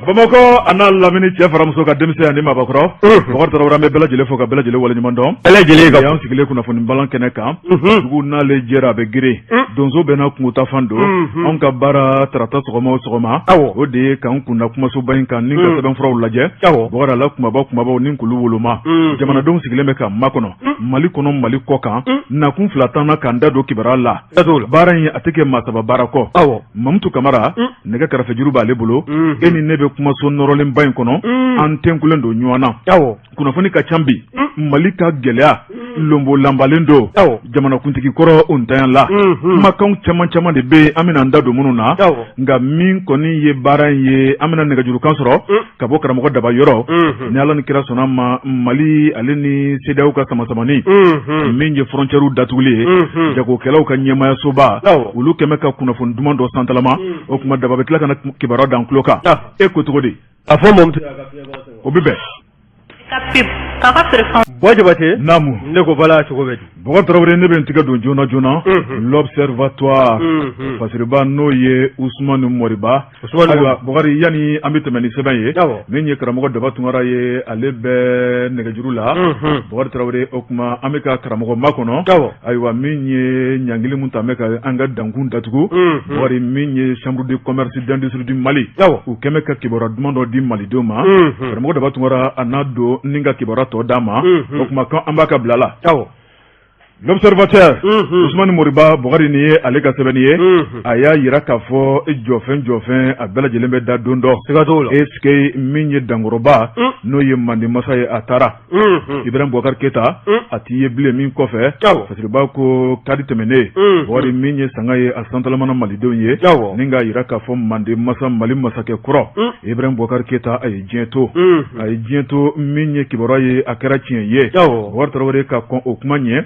Bamakɔ a n'a lamini, cɛ fara muso ka, denmisɛn ani maabakɔrɔ, Bɔkari Tarawele, an bɛ bɛɛ lajɛlen fo ka bɛɛ lajɛlen waleɲuman dɔn. Bɛɛ lajɛlen ka. Y'an sigilen kunnafoni balan kɛnɛ kan. Dugu n'ale jɛra, a bɛ girin. Donso bɛɛ n'a kungotafan don. Anw ka baara, tarata sɔgɔma o sɔgɔma, o de ye k'an kunda kumasoba in kan ni ka sɛbɛnfuraw lajɛ. Bɔkari, a la kumaba kumabaw ni k'olu woloma. Jamanadenw sigilen bɛ ka makɔnɔ, Mali kɔnɔ, Mali kɔ kan. Nakun fila t'an na, k'an da don kibaruya la. Baara in, a tɛ kɛ maa saba baara kɔ. Mamutu Kamara, nɛgɛ karafejuru b'ale bolo. E ni ne bɛ kumaso nɔrɔlenba in kɔnɔ, an tenkulen don ɲɔgɔn na. Kunnafoni ka ca bi. Mali ka gɛlɛya lonbo lanbalen don, jamanakuntigi kɔrɔ o ntanya la, kumakan caman caman de bɛ yen, an bɛna an da don minnu na. Nka min kɔni ye baara in ye, an bɛna nɛgɛjurukan sɔrɔ ka bɔ karamɔgɔ Daba yɔrɔ, ni Ala ni kira sɔnna ma. Mali ale ni CEDEAO ka samasamani, min ye frontières datuguli ye, jagokɛlaw ka ɲɛmaayasoba, olu kɛmɛ ka kunnafoni duman dɔ santalama. O tuma, Daba bɛ tila ka na kibaruya d'an tulo kan. E ko cogo di? A fɔ. O bɛ bɛn. Bɔ Jabate. Naamu. Ne ko bala, cogo bɛ di? Bɔkari Tarawele, ne bɛ n tigɛ don joona joona L'Observatoire, Fasiriba, n'o ye Usumani Moriba. Ayiwa Bɔkari, yanni an bɛ tɛmɛ ni sɛbɛn ye, min ye karamɔgɔ Daba Tunkara ye, ale bɛ nɛgɛjuru la. Bɔkari Tarawele, o tuma an bɛ ka karamɔgɔ makɔnɔ. Ayiwa, min ye ɲangili min ta bɛ ka an ka dankun datugu, Bɔkari, min ye Chambre de commerce d'industrie du Mali, u kɛmɛ ka kibaruya duman dɔ di malidenw ma. Karamɔgɔ Daba Tunkara, a n'a don ni ka kibaruya tɔ d'a ma. O tuma an b'a ka bila la. L'Observateur, Usumani Moriba, Bɔkari, nin ye ale ka sɛbɛnni ye. A y'a jira k'a fɔ jɔfɛn jɔfɛn, a bɛɛ lajɛlen bɛ da don dɔ. Siga t'o la. Est ce que min ye dankɔrɔba, n'o ye Manden masa ye, a taara. Ibrahim Boubacar Keita, a t'i ye bilen min kɔfɛ. Fasiriba ko kari tɛmɛnen, Bɔkari, min ye sanga ye, a santalamana malidenw ye ni k'a jira k'a fɔ Manden masa, Mali masakɛ kɔrɔ Ibrahim Boubacar Keita, a ye diɲɛ to, a ye diɲɛ to. Min ye kibaruya ye, a kɛra tiɲɛ ye. Bɔkari Tarawele, ka kɔn o kuma ɲɛ,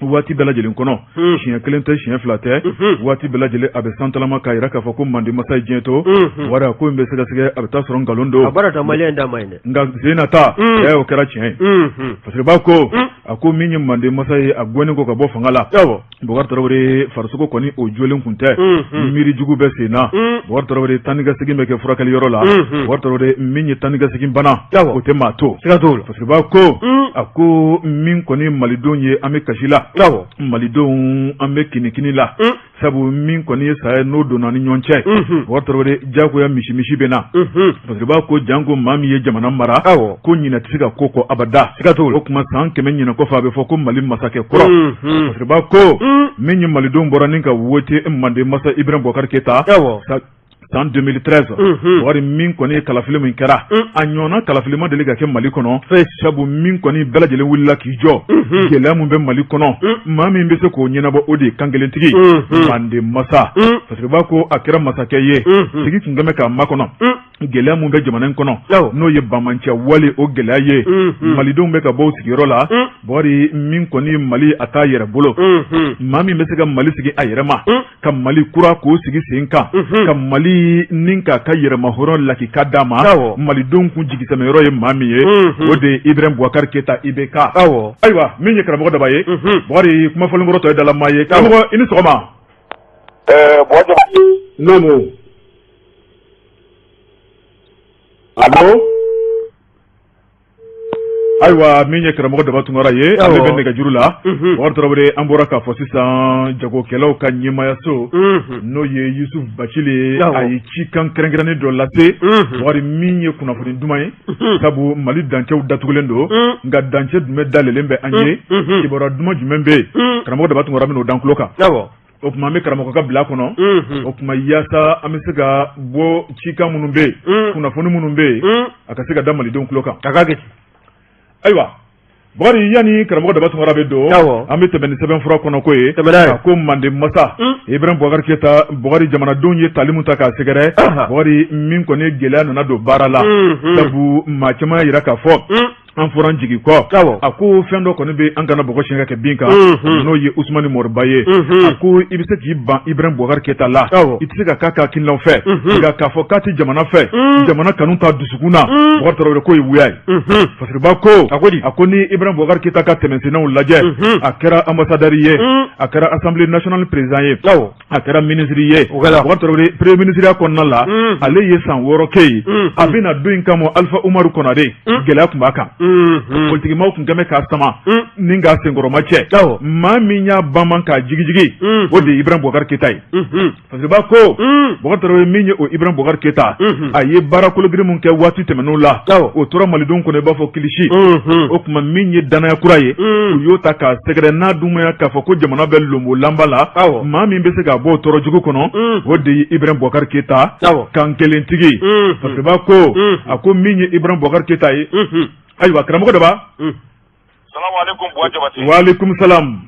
waati bɛɛ lajɛlen kɔnɔ, siɲɛ kelen tɛ, siɲɛ fila tɛ, waati bɛɛ lajɛlen a bɛ santalama k'a jira k'a fɔ ko Manden masa ye diɲɛ to. Wari a ko in bɛ sɛgɛsɛgɛ, a bɛ taa sɔrɔ nkalon don. A baara ta maliyɛn da ma ɲi dɛ. Nka sen na ta o kɛra tiɲɛ ye. Fasiriba ko, a ko min ye Manden masa ye, a gɛnnen kɔ ka bɔ fanga la, Bɔkari Tarawele, farisogo kɔni o jolen kun tɛ, miiri jugu bɛ sen na. Bɔkari Tarawele, taa ni ka segin bɛ kɛ furakɛli yɔrɔ la. Bɔkari Tarawele, min ye taa ni ka segin bana, o tɛ maa to. Siga t'o la. Fasiriba ko, a ko min kɔni malidenw ye, an bɛ kasi la. Malidenw, an bɛ kinikini la, sabu min kɔni ye saya ye, n'o donna ni ɲɔgɔn cɛ. Bɔkari Tarawele, jagoya misi misi bɛ na. Fasiriba ko janko maa min ye jamana mara, ko ɲinɛ tɛ se ka ko kɔ abada. Siga t'o la. O tuma san 100 ɲinɛ kɔfɛ, a bɛ fɔ ko Mali masakɛ kɔrɔ. Fasiriba ko min ye malidenw bɔra ni ka wote Manden masa Ibrahim Boubacar Keita san 2013, wari min kɔni ye kalafili min kɛra, a ɲɔgɔnna kalafili ma deli ka kɛ Mali kɔnɔ, sabu min kɔni bɛɛ lajɛlen wulila k'i jɔ, gɛlɛya min bɛ Mali kɔnɔ, maa min bɛ se k'o ɲɛnabɔ, o de ye kankelentigi Manden masa. Fasiriba ko a kɛra masakɛ ye, sigi tun kɛmɛ k'a makɔnɔ. Gɛlɛya min bɛ jamana in kɔnɔ, n'o ye banbaanciya wale, o gɛlɛya ye, malidenw bɛ ka bɔ u sigiyɔrɔ la. Bɔkari, min kɔni Mali a t'a yɛrɛ bolo, maa min bɛ se ka Mali sigi a yɛrɛ ma, ka Mali kura k'o sigi sen kan, ka Mali ni k'a ka yɛrɛmahɔrɔn lakika d'a ma, malidenw kun jigisɛmɛyɔrɔ ye maa min ye, o de ye Ibrahim Boubacar Keita, IBK. Ayiwa, min ye karamɔgɔ Daba ye, Bɔkari, kuma fɔlenkɔrɔ tɔ ye dalama ye. Karamɔgɔ, i ni sɔgɔma. Naamu. Allo. Ayiwa, min ye karamɔgɔ Daba Tunkara ye, ale bɛ nɛgɛjuru la. Bɔkari Tarawele, an bɔra k'a fɔ sisan, jagokɛlaw ka ɲɛmayaso, n'o ye Yusuf Bacili ye, a ye cikan kɛrɛnkɛrɛnnen dɔ lase. Bɔkari, min ye kunnafoni duman ye, sabu Mali dancɛw datugulen don, nka dancɛ jumɛn dayɛlɛlen bɛ an ye? Kibaruya duman jumɛn bɛ yen? Karamɔgɔ Daba Tunkara bɛn'o d'an tulo kan. O tuma an bɛ karamɔgɔ ka bila kɔnɔ. O tuma yaasa an bɛ se ka bɔ cikan minnu bɛ yen, kunnafoni minnu bɛ yen, a ka se ka da malidenw tulo kan. A ka kɛ. Ayiwa Bakari, yanni karamɔgɔ Daba Tunkara bɛ don, an bɛ tɛmɛ ni sɛbɛnfura kɔnɔ ko ye. A ko Manden masa Ibrahim Boubacar Keita, Bakari, jamanadenw ye tali min ta k'a sɛgɛrɛ, Bakari, min kɔni gɛlɛya nana don baara la, sabu maa caman y'a jira k'a fɔ An fɔra an jigi kɔ, a ko fɛn dɔ kɔni bɛ an kana bɔgɔ siɲɛ ka kɛ bin kan, n'o ye Usumani Moriba ye. A ko i bɛ se k'i ban Ibrahim Boubacar Keita la, i tɛ se ka k'a ka hakilinaw fɛ, nka k'a fɔ k'a tɛ jamana fɛ, jamana kanu t'a dusukun na, Boubacar Traoré, k'o ye wuya ye. Fasiriba ko a ko ni Ibrahim Boubacar Keita ka tɛmɛsennaw lajɛ, a kɛra ambassadeur ye, a kɛra assemblée nationale président ye, a kɛra minisiri ye. Boubacar Traoré, premier ministre kɔnɔna la, ale ye san 6 kɛ yen. A bɛna don in kama, Alpha Umaru Konare, gɛlɛya tun b'a kan, politikimaw tun kɛmɛ k'a sama ni k'a senkɔrɔma cɛ. Maa min y'a banban k'a jigijigi, o de ye Ibrahim Boubacar Keita ye. Fasiriba ko Boubacar Traoré, min ye o Ibrahim Boubacar Keita, a ye baara kologiri min kɛ waati tɛmɛnenw la, o tora malidenw kɔnɔ i b'a fɔ kilisi. O tuma, min ye danaya kura ye, u y'o ta k'a sɛgɛrɛ n'a dumaya k'a fɔ ko jamana bɛ lonbo lanba la, maa min bɛ se k'a bɔ o tɔɔrɔ jugu kɔnɔ, o de ye Ibrahim Boubacar Keita, kan kelentigi. Fasiriba ko a ko min ye Ibrahim Boubacar Keita ye, ayiwa, karamɔgɔ Daba. Waaleykum salam.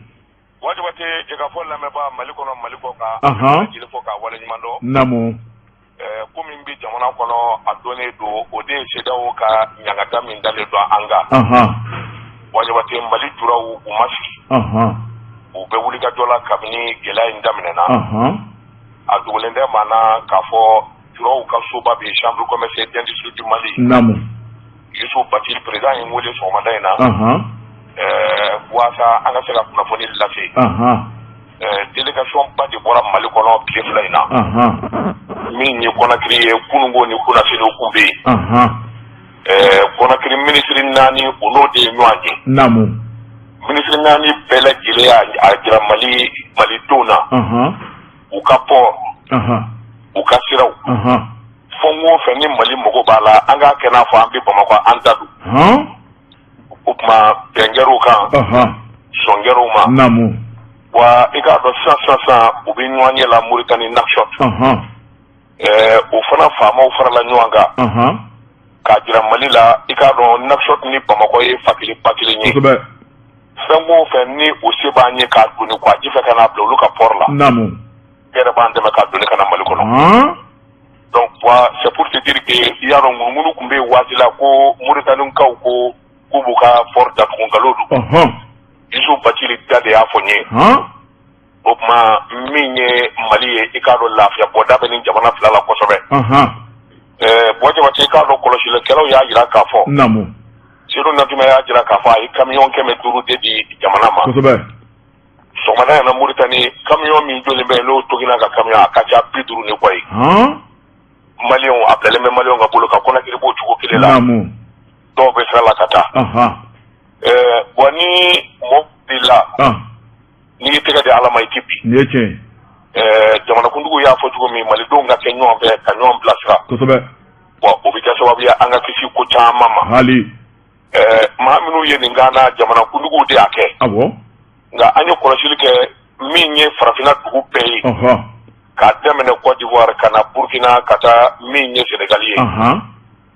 Buwa Jabate, jɛkafɔ lamɛnbaa Mali kɔnɔ, Mali kɔ kan, an bɛɛ lajɛlen fo k'a waleɲuman dɔn. Naamu. Ko min bɛ jamana kɔnɔ, a dɔnnen don, o de ye CEDEAO ka ɲangata min dalen don an kan. Buwa Jabate, Mali juraw, u ma sigi. U bɛ wulikajɔ la kabini gɛlɛya in daminɛna. A dogolen tɛ maa na k'a fɔ juraw ka soba bɛ yen, Chambre commerce et d'industrie du Mali. Naamu. Yusuf Batili, président ye n wele sɔgɔmada in na waasa an ka se ka kunnafoni lase. Délégation ba de bɔra Mali kɔnɔ tile 2 in na. Min ye Conakry ye, kununko ni kunnasini kun bɛ yen. Conakry minisiri naani, u n'o de ye ɲɔgɔn ye. Naamu. Minisiri naani bɛɛ lajɛlen y'a jira Mali malidenw na, u ka port, u ka siraw, fɛn o fɛn ni Mali mago b'a la, an k'a kɛ n'a fɔ an bɛ Bamakɔ, an ta don. O tuma, bɛn kɛr'u kan, sɔn kɛr'u ma. Naamu. Wa i k'a dɔn, sisan sisan sisan, u bɛ ɲɔgɔn ye la Moritani, Nouakchott. O fana faamaw farala ɲɔgɔn kan k'a jira Mali la, i k'a dɔn, Nouakchott ni Bamakɔ ye fa kelen ba kelen ye. Fɛn o fɛn ni o se b'an ye k'a doni k'a ji fɛ ka n'a bila olu ka port la. Naamu. E yɛrɛ b'an dɛmɛ k'a doni ka na Mali kɔnɔ. Donc c'est pour te dire que i y'a dɔn, ŋunuŋunu tun bɛ yen waati la ko Moritanikaw ko k'u b'u ka port datugu, nkalon don. Yusuf Batili da de y'a fɔ n ye. O tuma, min ye Mali ye, i k'a dɔn, lafiya bɔda bɛ nin jamana fila la kosɛbɛ. Buwa Jabate, i k'a dɔn, kɔlɔsilikɛlaw y'a jira k'a fɔ. Naamu. Seydou Natumɛ y'a jira k'a fɔ a ye camion 500 de di jamana ma. Sɔgɔmada in na, Moritani, camion min jɔlen bɛ yen, n'o toginna ka camion, a ka ca 50 ni kɔ ye. Maliyɛnw, a bilalen bɛ maliyɛnw ka bolo kan. Conakry b'o cogo kelen la. Dɔw bɛ sira la ka taa. Bon, ni mɔgɔ la, n'i y'i tɛgɛ di Ala ma, i tɛ bin. Nin ye tiɲɛ ye. Jamanakuntigiw y'a fɔ cogo min, malidenw ka kɛ ɲɔgɔn fɛ ka ɲɔgɔn bilasira. Bon, o bɛ kɛ sababu ye an ka kisi ko caman ma. Hali. Maa minnu ye nin k'an na, jamanakuntigiw de y'a kɛ. Nka an ye kɔlɔsili kɛ, min ye farafinna dugu bɛɛ ye, k'a daminɛ Côte d'Ivoire ka na Burkina, ka taa min ye Sénégal ye,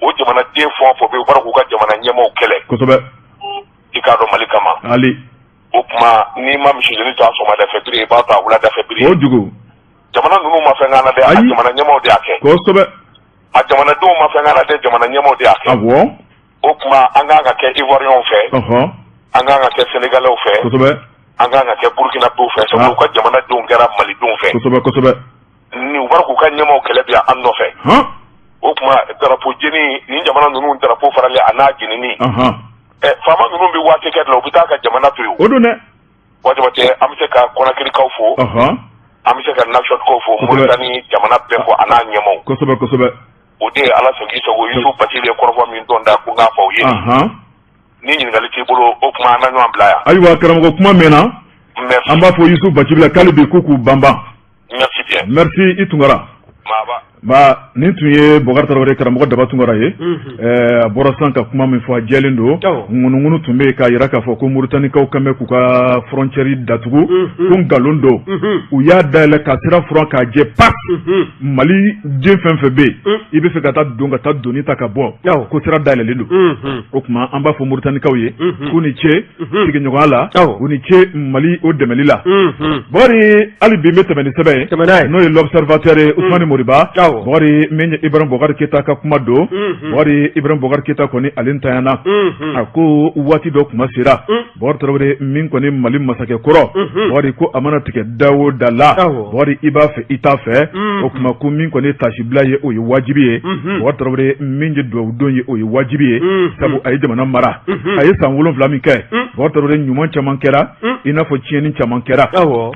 o jamanaden fɛn o fɛn bɛ yen, u bɔra k'u ka jamana ɲɛmaaw kɛlɛ. I k'a dɔn, Mali kama. Hali. O tuma, n'i ma misijeni to a sɔgɔmada fɛ biri, i b'a to a wulada fɛ biri. O jugu. Jamana ninnu ma fɛn k'an na dɛ, a jamana ɲɛmaaw de y'a kɛ. A jamanadenw ma fɛn k'an na dɛ, jamana ɲɛmaaw de y'a kɛ. O tuma, an kan ka kɛ Ivoiriyɛnw fɛ, an kan ka kɛ Sénégalais fɛ, an kan ka kɛ Burkinabéw fɛ, sabu u ka jamanadenw kɛra malidenw fɛ. Ni u bɔra k'u ka ɲɛmaaw kɛlɛ bi an nɔfɛ. O tuma, drapeau jeni, nin jamana ninnu drapeau faralen a n'a jenini, faama ninnu bɛ waati kɛ la, u bɛ taa ka jamana to yen. O don dɛ. Buwa Jabate, an bɛ se ka Conakrykaw fo, an bɛ se ka Nouakchottkaw fo, Moritani jamana bɛɛ fo a n'a ɲɛmaaw. Kosɛbɛ kosɛbɛ. O de ye Ala sago i sago. Yusuf Batili ye kɔrɔfɔ min dɔn da ko n k'a fɔ aw ye. Ni ɲininkali t'i bolo, o tuma an na ɲɔgɔn bila yan. Ayiwa karamɔgɔ, kuma mɛnna. Merci. An b'a fɔ Yusuf Batili la k'ale bi k'u k'u banban. Merci bien. Merci i Tunkara. Maaba. Ba nin tun ye Bɔkari Tarawele, karamɔgɔ Daba Tunkara ye. A bɔra sisan ka kuma min fɔ, a jɛlen don. Ŋunuŋunu tun bɛ yen k'a jira k'a fɔ ko Moritanikaw kan bɛ k'u ka frontière datugu, ko nkalon don. U y'a dayɛlɛ ka sira furan k'a jɛ pak. Mali den fɛn fɛn bɛ yen, i bɛ fɛ ka taa don, ka taa doni ta ka bɔ, ko sira dayɛlɛlen don. O tuma, an b'a fɔ Moritanikaw ye k'u ni ce sigiɲɔgɔnya la, u ni ce Mali o dɛmɛli la. Bɔkari, hali bi n bɛ tɛmɛ ni sɛbɛn ye, n'o ye L'Observateur ye, Usumani Moriba. Bukari min ye Ibrahim Bubakari Keyita ka kuma don, Bukari Ibrahim Bubakari Keyita kɔni ale ntanyana, a ko waati dɔ kuma sera, Bukari Tarawele min kɔni Mali masakɛ kɔrɔ, Bukari ko a mana tigɛ da o da la, Bukari i b'a fɛ i t'a fɛ, o tuma ko min kɔni ye tasibila ye o ye wajibi ye, Bukari Tarawele min ye dugawudon ye o ye wajibi ye, sabu a ye jamana mara, a ye san 7 min kɛ, Bukari Tarawele ɲuman caman kɛra, i n'a fɔ tiɲɛni caman kɛra.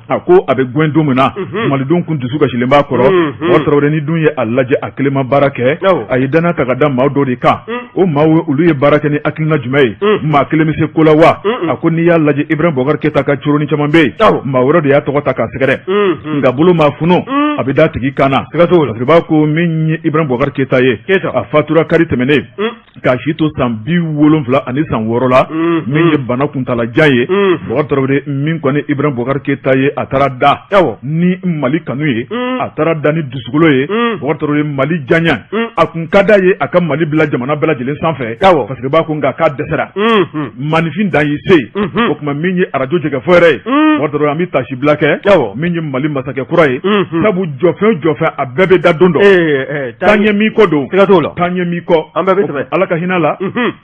A ko a bɛ gɛn don min na, malidenw kun dusu kasilen b'a kɔrɔ. Bukari Tarawele ni dun ye a lajɛ a kelen ma baara kɛ, a ye danaya ta ka da maa dɔ de kan. O maaw olu ye baara kɛ ni hakilina jumɛn ye? Maa kelen bɛ se ko la wa? A ko n'i y'a lajɛ Ibrahim Bubakari Keyita ka coroni caman bɛ yen, maa wɛrɛ de y'a tɔgɔ ta k'a sɛgɛrɛ, nka bolo maa funu a bɛ da tigi kan na. Siga ko min ye Ibrahim Bubakari Keyita ye, a fatura kari tɛmɛnen k'a si to san 76 la, min ye bana kuntalajan ye. Bubakari Tarawele min kɔni Ibrahim Bubakari Keyita ye, a taara da ni Mali kanu ye, a taara da ni dusukolo ye. Bubakari Tarawele Mali janya, a kun ka d'a ye a ka Mali bila jamana bɛɛ lajɛlen sanfɛ, parce que b'a ko nka k'a dɛsɛra, maaninfin dan y'i se. O tuma min ye arajo jɛkafɔ yɛrɛ ye, Bubakari Tarawele an bɛ tasibila kɛ min ye Mali masakɛ kura ye, sabu jɔfɛn jɔfɛn a bɛɛ bɛ da don dɔ. Taa ɲɛ m'i kɔ don, siga t'o la, taa ɲɛ m'i kɔ, an bɛɛ bɛ tɛmɛ. Ala ka hinɛ la,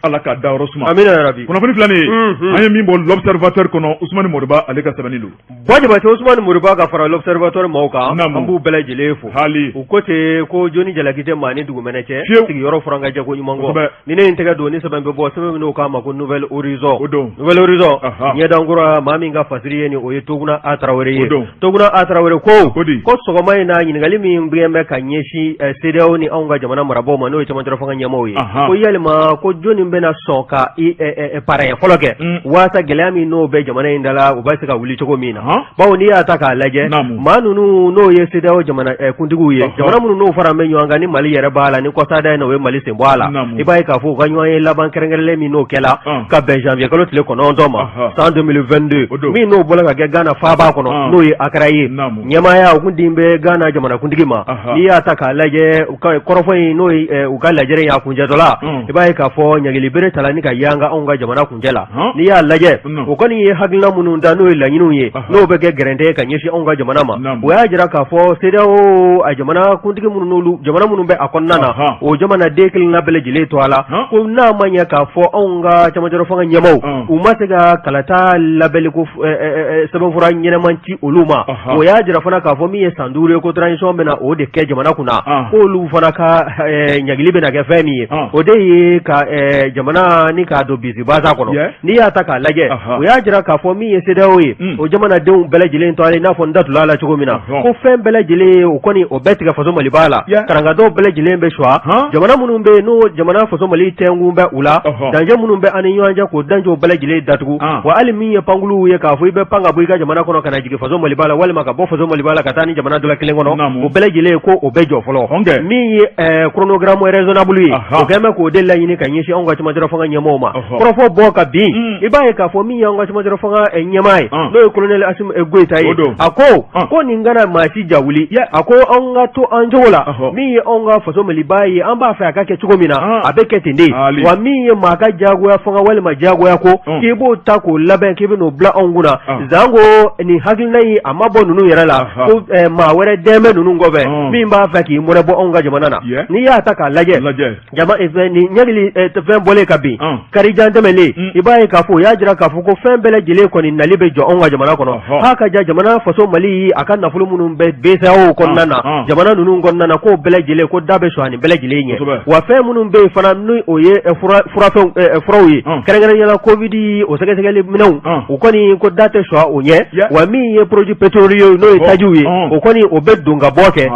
Ala ka dayɔrɔ suma. Amina yarabi. Kunnafoni filɛ nin ye, an ye min bɔ L'Observateur kɔnɔ, Usumani Moriba ale ka sɛbɛnni don. Buwa Jabate, Usumani Moriba ka fara L'Observateur maaw kan, an b'u bɛɛ lajɛlen fo. Hali u ko ten ko joni jalaki tɛ maa ni dugumɛnɛ cɛ, sigiyɔrɔ furan ka jɛ ko ɲuman kɔ. Ni ne ye n tɛgɛ don ni sɛbɛn bɛ bɔ, sɛbɛn min n'o k'a ma ko Nouvel Horizon. O don. Nouvel Horizon, ɲɛdankura, maa min ka fasiri ye nin, o ye Toguna A Tarawele ye. Toguna A Tarawele ko ko sɔgɔma in na, ɲininkali min bɛ bɛ ka ɲɛsin CEDEAO ni anw ka jamana marabaaw ma, n'o ye cɛmancɛ fanga ɲɛmaaw ye, ko yalima ko jɔnni bɛna sɔn ka parrain fɔlɔ kɛ waasa gɛlɛya min n'o bɛ jamana in da la, u bɛ se ka wuli cogo min na? Bawo n'i y'a ta k'a lajɛ, maa ninnu n'o ye CEDEAO jamana kuntigiw ye, jamana minnu n'o fara bɛ ɲɔgɔn kan ni Mali yɛrɛ b'a la, ni kɔsada in na o ye Mali sen bɔ a la, i b'a ye k'a fɔ u ka ɲɔgɔn ye laban kɛrɛnkɛrɛnlen min n'o kɛla ka bɛn janvier kalo tile 9 ma san 2022, min n'o bɔra ka kɛ Ghana faaba kɔnɔ, n'o ye Accra ye, ɲɛmaaya o kun din bɛ Ghana jamanakuntigi ma. N'i y'a ta k'a lajɛ, u ka kɔrɔfɔ in, n'o ye u ka lajɛrɛ in a kuncɛtɔla, i b'a ye k'a fɔ ɲangili bere tala ni ka yanga anw ka jamana kuncɛ la. N'i y'a lajɛ, o kɔni ye hakilina minnu ta, n'o ye laɲiniw ye, n'o bɛ kɛ gɛrɛntɛ ye ka ɲɛsin anw ka jamana ma, o y'a jira k'a fɔ CEDEAO a jamana kuntigi minnu n'olu jamana minnu bɛ a kɔnɔna na, o jamanaden kelenna bɛɛ lajɛlen to a la ko n'a ma ɲɛ k'a fɔ anw ka cɛmancɛ fanga ɲɛmaaw, u ma se ka kalata labɛnni ko sɛbɛnfura ɲɛnama ci olu ma. O y'a jira fana k'a fɔ min ye san 5 ye ko transition bɛna o de kɛ jamana kunna, k'olu fana ka ɲangili bɛna kɛ fɛn min ye, o de ye ka jamana ni k'a don bisibasa kɔnɔ. N'i y'a ta k'a lajɛ, o y'a jira k'a fɔ min ye CEDEAO ye, o jamanadenw bɛɛ lajɛlen to a la, i n'a fɔ n datula la cogo min na, ko fɛn bɛɛ lajɛlen o kɔni o bɛɛ tigɛ faso Maliba la, karangadenw bɛɛ lajɛlen bɛ suwa, jamana minnu bɛ yen n'o jamana faso Mali tɛnkun bɛ u la, dancɛ minnu bɛ an ni ɲɔgɔn cɛ, k'o dancɛw bɛɛ lajɛlen datugu. Wa hali min ye pankuluw ye, k'a fɔ i bɛ pan ka bɔ i ka jamana kɔnɔ ka na jigin faso Maliba la, walima ka bɔ faso Maliba la ka taa ni jamana dɔ la kelen kɔnɔ, o bɛɛ lajɛlen ko o bɛɛ jɔ fɔlɔ. Min ye chronogramme raisonnable ye, o kɛlen bɛ k'o de laɲini ka ɲɛsin anw ka cɛmancɛ fanga ɲɛmaaw ma. Kɔrɔfɔ bɔ ka bin, i b'a ye k'a fɔ min y'an ka cɛmancɛ fanga ɲɛmaa ye, n'o ye colonel Assimi Goïta ye, a ko ko nin kana maa si ja wuli. A ko an ka to an cogo la, min ye anw ka faso Maliba ye, an b'a fɛ a ka kɛ cogo min na, a bɛ kɛ ten de. Wa min ye maa ka jagoya fanga walima jagoya ko k'i b'o ta k'o labɛn k'i bɛ n'o bila anw kunna, zanko nin hakilina in a ma bɔ ninnu yɛrɛ la, ko maa wɛrɛ dɛmɛ ninnu kɔfɛ min b'a fɛ k'i mɔnɛ bɔ anw ka jamana na. N'i y'a ta k'a lajɛ, jama ni ɲagili fɛn bɔlen ka bin karijan tɛmɛlen, i b'a ye k'a fɔ o y'a jira k'a fɔ ko fɛn bɛɛ lajɛlen kɔni nali bɛ jɔ anw ka jamana kɔnɔ. K'a ka ja jamana faso Mali a ka nafolo minnu bɛ BCEAO kɔnɔna na, jamana ninnu kɔnɔna na, k'o bɛɛ lajɛlen ko da bɛ sɔgɔ nin bɛɛ lajɛlen ɲɛ. Wa fɛn minnu bɛ yen fana ni o ye furaw ye, kɛrɛnkɛrɛnnenya la Covid o sɛgɛsɛgɛli minɛnw, o kɔni ko da tɛ sɔgɔ o ɲɛ. Wa min ye produit pétrolier, n'o ye tajiw ye, o kɔni o bɛ don ka bɔ kɛ.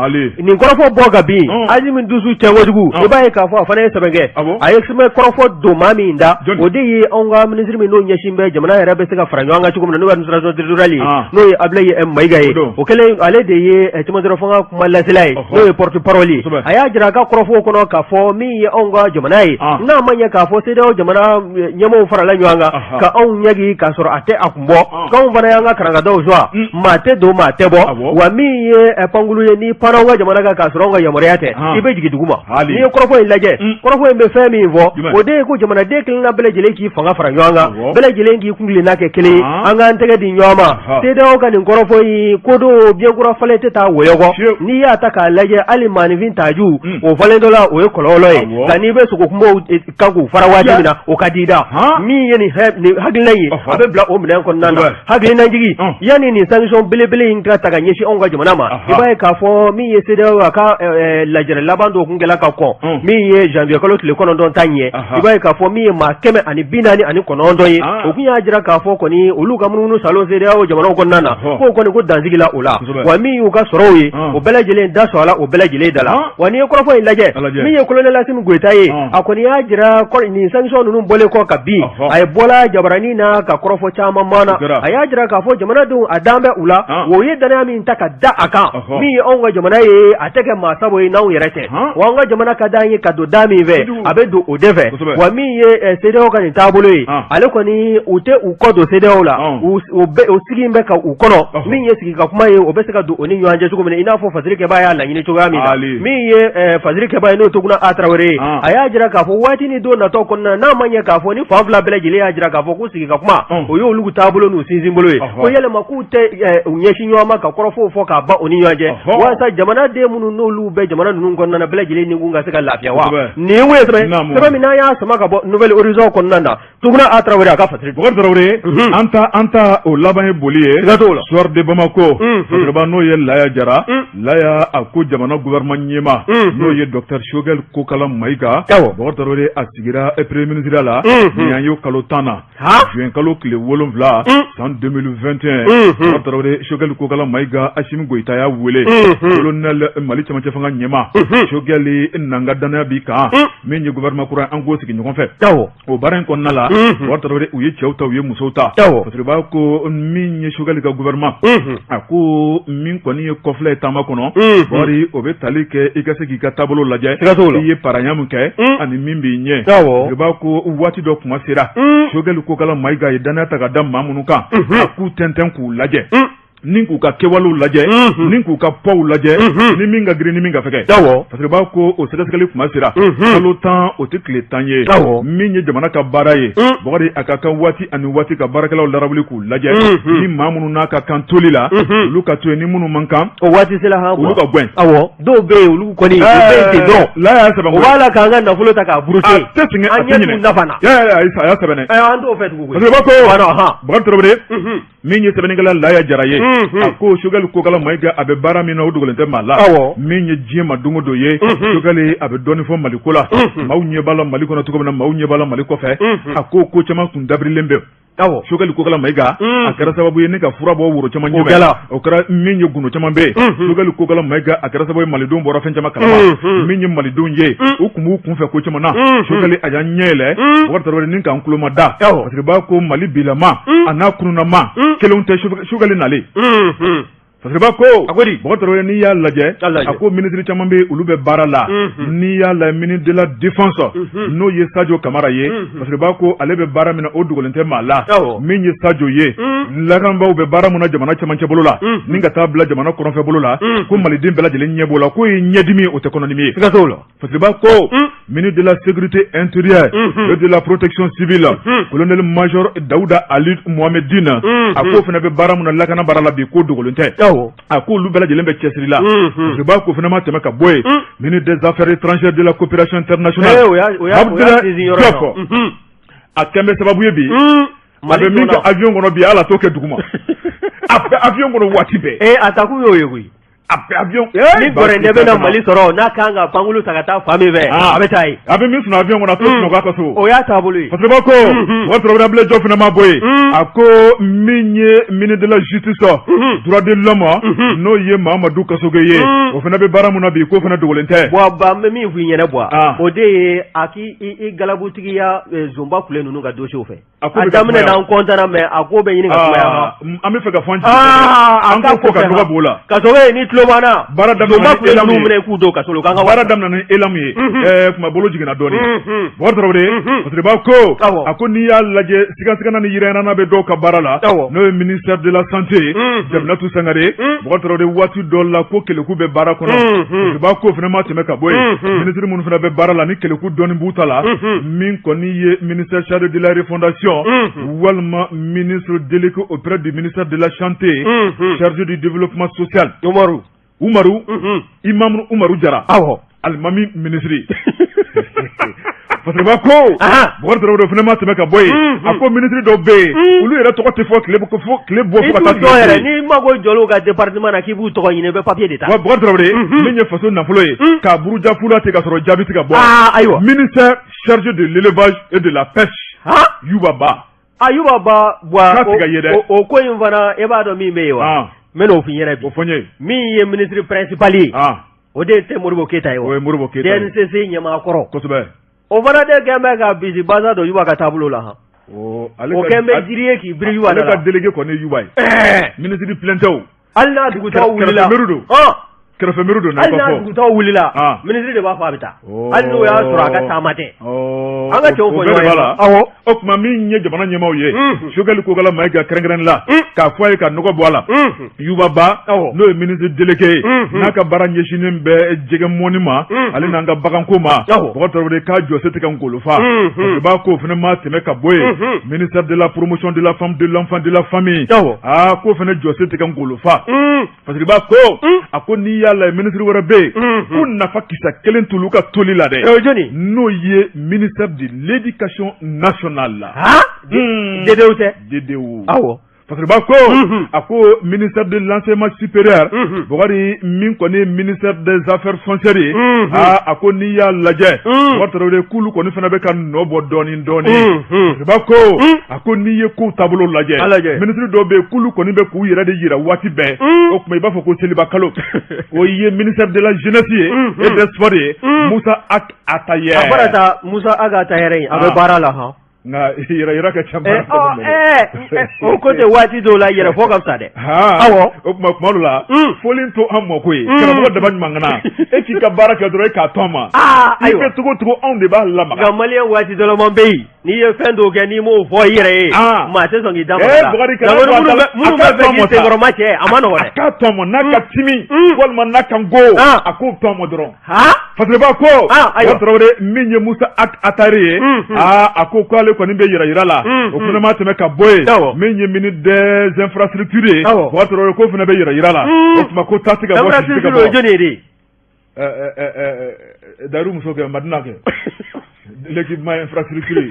Nin kɔrɔfɔ bɔ ka bin, Asimi dusu cɛ kojugu, i b'a ye k'a fɔ a fana ye sɛbɛn kɛ. A ye sɛbɛn kɔrɔfɔ don maa min da, o de ye anw ka minisiri min n'o ɲɛsin bɛ jamana yɛrɛ bɛ se ka fara ɲɔgɔn kan cogo min na, n'o ye administration territoriale ye, n'o ye Abdoulaye Maïga ye. O kɛlen, ale de ye cɛmancɛ fanga kuma lasela ye, n'o ye porte parole ye. A y'a jira a ka kɔrɔfɔw kɔnɔ k'a fɔ min ye anw ka jamana ye, n'a ma ɲɛ k'a fɔ CEDEAO jamana ɲɛmaaw farala ɲɔgɔn kan ka anw ɲangi k'a sɔrɔ a tɛ a kun bɔ, k'anw fana y'an ka karangadaw suwa, maa tɛ don, maa tɛ bɔ. Wa min ye pankulu ye, n'i panna an ka jamana kan k'a sɔrɔ an ka yamaruya tɛ, i bɛ jigin duguma. N'i ye kɔrɔfɔ in lajɛ, kɔrɔfɔ in bɛ fɛn min fɔ, o de ye ko jamanaden kelenna bɛɛ lajɛlen k'i fanga fara ɲɔgɔn kan, bɛɛ lajɛlen k'i kuntilenna kɛ kelen ye, an k'an tɛgɛ di ɲɔgɔn ma. CEDEAO ka nin kɔrɔfɔ in ko don, biɲɛkura falen tɛ taa wɔyɔ kɔ. N'i y'a ta k'a lajɛ, hali maaninfin taju o falen dɔ la, o ye kɔlɔlɔ ye, nka n'i bɛ sogo kunbaw kan k'u fara waati min na, o ka di da. Min ye nin hakilina ye, a bɛ bila o minɛn kɔnɔna na. Hakilinajigi, yanni nin sanction belebele in ka ta ka ɲɛsin anw ka jamana ma, i b'a ye k'a fɔ min ye CEDEAO a ka lajɛrɛ laban dɔ kun kɛla ka kɔn min ye janvier kalo tile 9 ta ɲɛ, i b'a ye k'a fɔ min ye maa 149 ye, o kun y'a jira k'a fɔ kɔni olu ka munumunu salo CEDEAO jamanaw kɔnɔna na, k'o kɔni ko dansigila o la. Wa min y'u ka sɔrɔw ye, o bɛɛ lajɛlen da sɔrɔla o bɛɛ lajɛlen da la. Wa n'i ye kɔrɔfɔ in lajɛ, min ye colonel Asimi Goyita ye, a kɔni y'a jira nin sanction ninnu bɔlen kɔ ka bin, a ye bɔla jabaranin na ka kɔrɔfɔ caman maana. A y'a jira k'a fɔ jamanadenw a dan bɛ u la, o ye danaya min ta ka da a kan, min ye anw ka jamana ye, a tɛ kɛ maa sago ye n'anw yɛrɛ tɛ. Wa an ka jamana ka d'an ye ka don da min fɛ, a bɛ don o de fɛ. Wa min ye CEDEAO ka nin taabolo ye, ale kɔni u tɛ u kɔ don CEDEAO la, o sigi bɛ ka u kɔnɔ. Min ye sigi ka kuma ye, o bɛ se ka don o ni ɲɔgɔn cɛ cogo min na, i n'a fɔ fasirikɛba y'a laɲini cogoya min na. Min ye fasirikɛba ye, n'o Toguna A Tarawele ye, a y'a jira k'a fɔ waati ni don natɔ kɔnɔna n'a ma ɲɛ k'a fɔ ni fan fila bɛɛ lajɛlen y'a jira k'a fɔ ko sigi ka kuma, o y'olu taabolo n'u sinsin bolo ye, ko yɛlɛma k'u tɛ u ɲɛsin ɲɔgɔn ma ka kɔrɔfɔw fɔ k'a ban u ni ɲɔgɔn cɛ, walasa jamanaden minnu n'olu bɛ jamana ninnu kɔnɔna na, bɛɛ lajɛlen ni kun ka se ka lafiya. Wa nin ye sɛbɛn min n'an y'a sama ka bɔ Nouvel Horizon kɔnɔna na, Tuguna A Tarawele a ka fasiri. Bukari Tarawele, an ta o laban ye boli ye. Siga t'o la. Soir de Bamako, fasiriba n'o ye Laya Jara, Laya a ko jamana gouvernement ɲɛmaa, n'o ye docteur Choguel Kokala Mayiga. Bukari Tarawele, a sigira premier ministre la nin ye kalo 10 na, juin kalo tile 7 san 2021. Bukari Tarawele, Choguel Kokala Mayiga, Asimi Goyita y'a wele, colonel Mali cɛmancɛ fanga ɲɛmaa Choguel, n'an ka danaya b'i kan, min ye gouvernement kura an k'o sigi ɲɔgɔn fɛ. O baara in kɔnɔna la, Bukari Tarawele, u ye cɛw ta, u ye musow ta. Fasiriba ko min ye Choguel ka gouvernement, a ko min kɔni ye kɔfilɛ ye taama kɔnɔ, Bukari, o bɛ tali kɛ i ka se k'i ka taabolo lajɛ, i ye paranya min kɛ ani min b'i ɲɛ. Fasiriba ko waati dɔ kuma sera, Choguel Kokala Mayiga ye danaya ta ka da maa minnu kan, a k'u tɛntɛn k'u lajɛ, ni k'u ka kɛwalew lajɛ, ni k'u ka poids lajɛ, ni min ka girin ni min ka fɛgɛ. Fasiriba ko o sɛgɛsɛgɛli kuma sera. Kalo 10, o tɛ tile 10 ye. Min ye jamana ka baara ye, Bukari, a ka kan waati ani waati ka baarakɛlaw larawuli k'u lajɛ, ni maa minnu n'a ka kan toli la, olu ka to yen, ni minnu man kan, o waati sera han, olu ka gɛn. Awɔ, dɔw bɛ yen, olu kɔni u bɛ yen ten dɔrɔn. La y'a sɛbɛn. O b'a la k'an ka nafolo ta k'a buruti. A tɛ sɛgɛn, a tɛ ɲinɛ. An ɲɛ t'u nafa na. A y'a sɛbɛn dɛ. An t'o fɛ tugun koyi. Fasiriba ko Bukari Tarawele, min ye sɛbɛnnikɛla Laya Jara ye, a ko Choguel Kokala Mayiga a bɛ baara min na, o dogolen tɛ maa la. Min ye diɲɛ ma don o don ye, Choguel a bɛ dɔɔnin fɔ Mali ko la, maaw ɲɛ b'a la Mali kɔnɔ cogo min na, maaw ɲɛ b'a la Mali kɔfɛ. A ko ko caman kun dabirilen bɛ. Choguel Kokala Mayiga a kɛra sababu ye ne ka fura bɔ woro caman ɲɛ, o kɛra min ye gundo caman bɛ yen. Choguel Kokala Mayiga a kɛra sababu ye malidenw bɔra fɛn caman kalama. Min ye malidenw ye, u tun b'u kunfɛ ko caman na, Choguel a y'an ɲɛ yɛlɛ, Bukari Tarawele, ni k'an tulo mada. Fasiriba ko Mali bilama a n'a kununnama kelenw tɛ Choguel nalen. Fasiriba ko a ko di? Bukari Tarawele, n'i y'a lajɛ, a ko minisiri caman bɛ, olu bɛ baara la. N'i y'a lajɛ, ministre de la défense, n'o ye Sadio Kamara ye, Fasiriba ko ale bɛ baara min na, o dogolen tɛ maa la. Min ye Sadio ye, lakanabaaw bɛ baara min na jamana cɛmancɛ bolo la, ni ka taa bila jamana kɔrɔnfɛ bolo la, ko maliden bɛɛ lajɛlen ɲɛ b'o la, k'o ye ɲɛdimi ye, o tɛ kɔnɔdimi ye. Siga t'o la. Fasiriba ko ministre de la sécurité intérieure et de la protection civile, colonel major Daouda Ali Mohamed Dine, a k'o fana bɛ baara min na lakana baara la bi, k'o dogolen tɛ. A ko olu bɛɛ lajɛlen bɛ cɛsiri la. Fasiriba ko fana ma tɛmɛ ka bɔ yen, ministre des affaires étrangères, de la coopération internationale, Abdoulaye Diop, a kɛn bɛ sababu ye bi, a bɛ min kɛ avion kɔnɔ bi, hali a t'o kɛ duguma, a bɛ avion kɔnɔ waati bɛɛ. A ta kun y'o ye koyi. A bɛ avion. Ni gɔrɛndɛ bɛ na Mali sɔrɔ, n'a kan ka pankulu ta ka taa fan min fɛ, a bɛ taa yen. A bɛ min sunɔgɔ avion kɔnɔ, a t'o sunɔgɔ a ka so. O y'a taabolo ye. Fasiriba ko Bukari Tarawele, Abdoulaye Diop fana ma bɔ yen. A ko min ye ministre de la justice, droit de l'homme, n'o ye Mamadou Kassogué ye, o fana bɛ baara mun na bi, k'o fana dogolen tɛ. Bon, ba, n bɛ min f'i ɲɛna, bɔ, o de ye a k'i i galabutigiya zonba kule ninnu ka dossier fɛ. A ko daminɛ na an kɔntanna mais a ko bɛ ɲini ka sumaya. An bɛ fɛ ka fɔ an ko ka nɔgɔ b'o la. Ka sɔrɔ ni tulo b'an na. Baara daminɛ ni élan ye. Minɛ k'u don kaso la k'an ka baara daminɛ ni élan ye. Kuma bolo jiginna dɔɔnin. Bubakari Tarawele. Fasiriba ko. A ko n'i y'a lajɛ sigasigana ni yiranna bɛ dɔw ka baara la. N'o ye ministère de la santé ye. Jaminatu Sangare. Bubakari Tarawele waati dɔ la ko keleku bɛ baara kɔnɔ. Fasiriba ko fana ma tɛmɛ ka bɔ yen. Minisiri minnu fana bɛ baara la ni keleku dɔɔnin b'u ta la. Min kɔni ye ministère chargé de la refondation. Walima ministre délégué auprès du ministère de la santé. Chargé du développement social. Umaru. Umaru. Imamu Umaru Jara. Alimami minisiri. Fasiriba ko Bubakari Tarawele fana ma tɛmɛ ka bɔ yen. A ko minisiri dɔw bɛ yen olu yɛrɛ tɔgɔ tɛ fɔ tile bɔ fo ka taa tile yɛrɛ n'i mago jɔl'u ka département na k'i b'u tɔgɔ ɲini i bɛ papier de ta. Wa Bubakari Tarawele min ye faso nafolo ye k'a buruja fu la ten ka sɔrɔ jaabi tɛ ka bɔ. Ayiwa ministère chargé de l'élevage et de la pêche. Yuba Ba. A Yuba Ba K'a tɛ ka ye dɛ. O ko in fana e b'a dɔn min bɛ yen wa. N bɛ n'o f'i ɲɛna bi. O fɔ n ye. Min ye ministre principal ye. O de tɛ Modibo Keyita ye wa? O ye Modibo Keyita ye. DNCC ɲɛmaa kɔrɔ. Kosɛbɛ. O fana de kɛn bɛ ka bisi basa don Yuba ka taabolo la han. O kɛn bɛ jiri ye k'i biri Yuba da la. Ale ka délégué kɔni ye Yuba ye. Ɛɛ! Ministre plein tɛ o. Hali n'a dugutaaw wulila. Kɛrɛfɛmɛri don. Kɛrɛfɛmɛri don. Hali n'a dugutaaw wulila. Ministre de b'a fɔ a bɛ taa. Hali n'o y'a sɔrɔ a ka taama tɛ. An ka cɛw fɔ ɲɔgɔn ye. Awɔ. O tuma min ye jamana ɲɛmaaw ye. Sogɛli Kokala Mayiga kɛrɛnkɛrɛnnen la. K'a fɔ a ye ka nɔgɔ bɔ a la. Yuba Ba n'o ye ministre délégué ye n'a ka baara ɲɛsinnen bɛ jɛgɛ mɔni ma ale n'an ka baganko ma Bubakari Tarawele k'a jɔ se tɛ ka ngolo fa Fasiriba k'o fana ma tɛmɛ ka bɔ yen ministère de la promotion de la femme de l'enfant de la famille aa k'o fana jɔ se tɛ ka ngolo fa Fasiriba ko a ko n'i y'a lajɛ ministre wɛrɛ bɛ yen ko nafa kisɛ kelen t'olu ka toli la dɛ n'o ye ministère de l'éducation nationale la DDO tɛ DDO awɔ Fasiriba ko a ko ministère de l'enseignement supérieur Bubakari min kɔni ye ministère des affaires foncières ye aa a ko n'i y'a lajɛ Bubakari Tarawele k'olu kɔni fana bɛ ka nɔ bɔ dɔɔnin dɔɔnin Fasiriba ko a ko n'i ye kow taabolo lajɛ ministre dɔw bɛ yen k'olu kɔni bɛ k'u yɛrɛ de jira waati bɛɛ o tuma i b'a fɔ ko seliba kalo o ye ministère de la jeunesse ye et des sports ye Musa Ag Atayer a fɔra ta Musa Ag Atayer in a bɛ baara la hɔn nka yɛrɛ yira ka ca o ko tɛ waati dɔw la yɛrɛ fɔ ka fisa dɛ awɔ o tuma kuma dɔ la fɔlen to an mako ye karamɔgɔ daba ɲuman kana e k'i ka baara kɛ dɔrɔn e k'a to an ma i bɛ cogo cogo anw de b'a lamaga nka maliyɛn waati dɔlɔman bɛ yen n'i ye fɛn dɔw kɛ n'i m'o fɔ i yɛrɛ ye maa tɛ sɔn k'i da maga la minnu b'a fɛ k'i senkɔrɔma cɛ a ma nɔgɔ dɛ a k'a to an ma n'a ka timi walima n'a ka go a k'o to an ma dɔrɔn Fasiriba ko ayiwa Tarawele min ye Musa Ag Atayer ye aa a ko k'ale kɔni bɛ yɛrɛ yira la o fana ma tɛmɛ ka bɔ yen min ye ministre des infrastructures ye Bubakari Tarawele k'o fana bɛ yɛrɛ yira la o tuma ko ta tɛ ka bɔ si tɛ ka bɔ jɔni ye de Dayiru muso kɛ Madina kɛ l'équipement infrastructure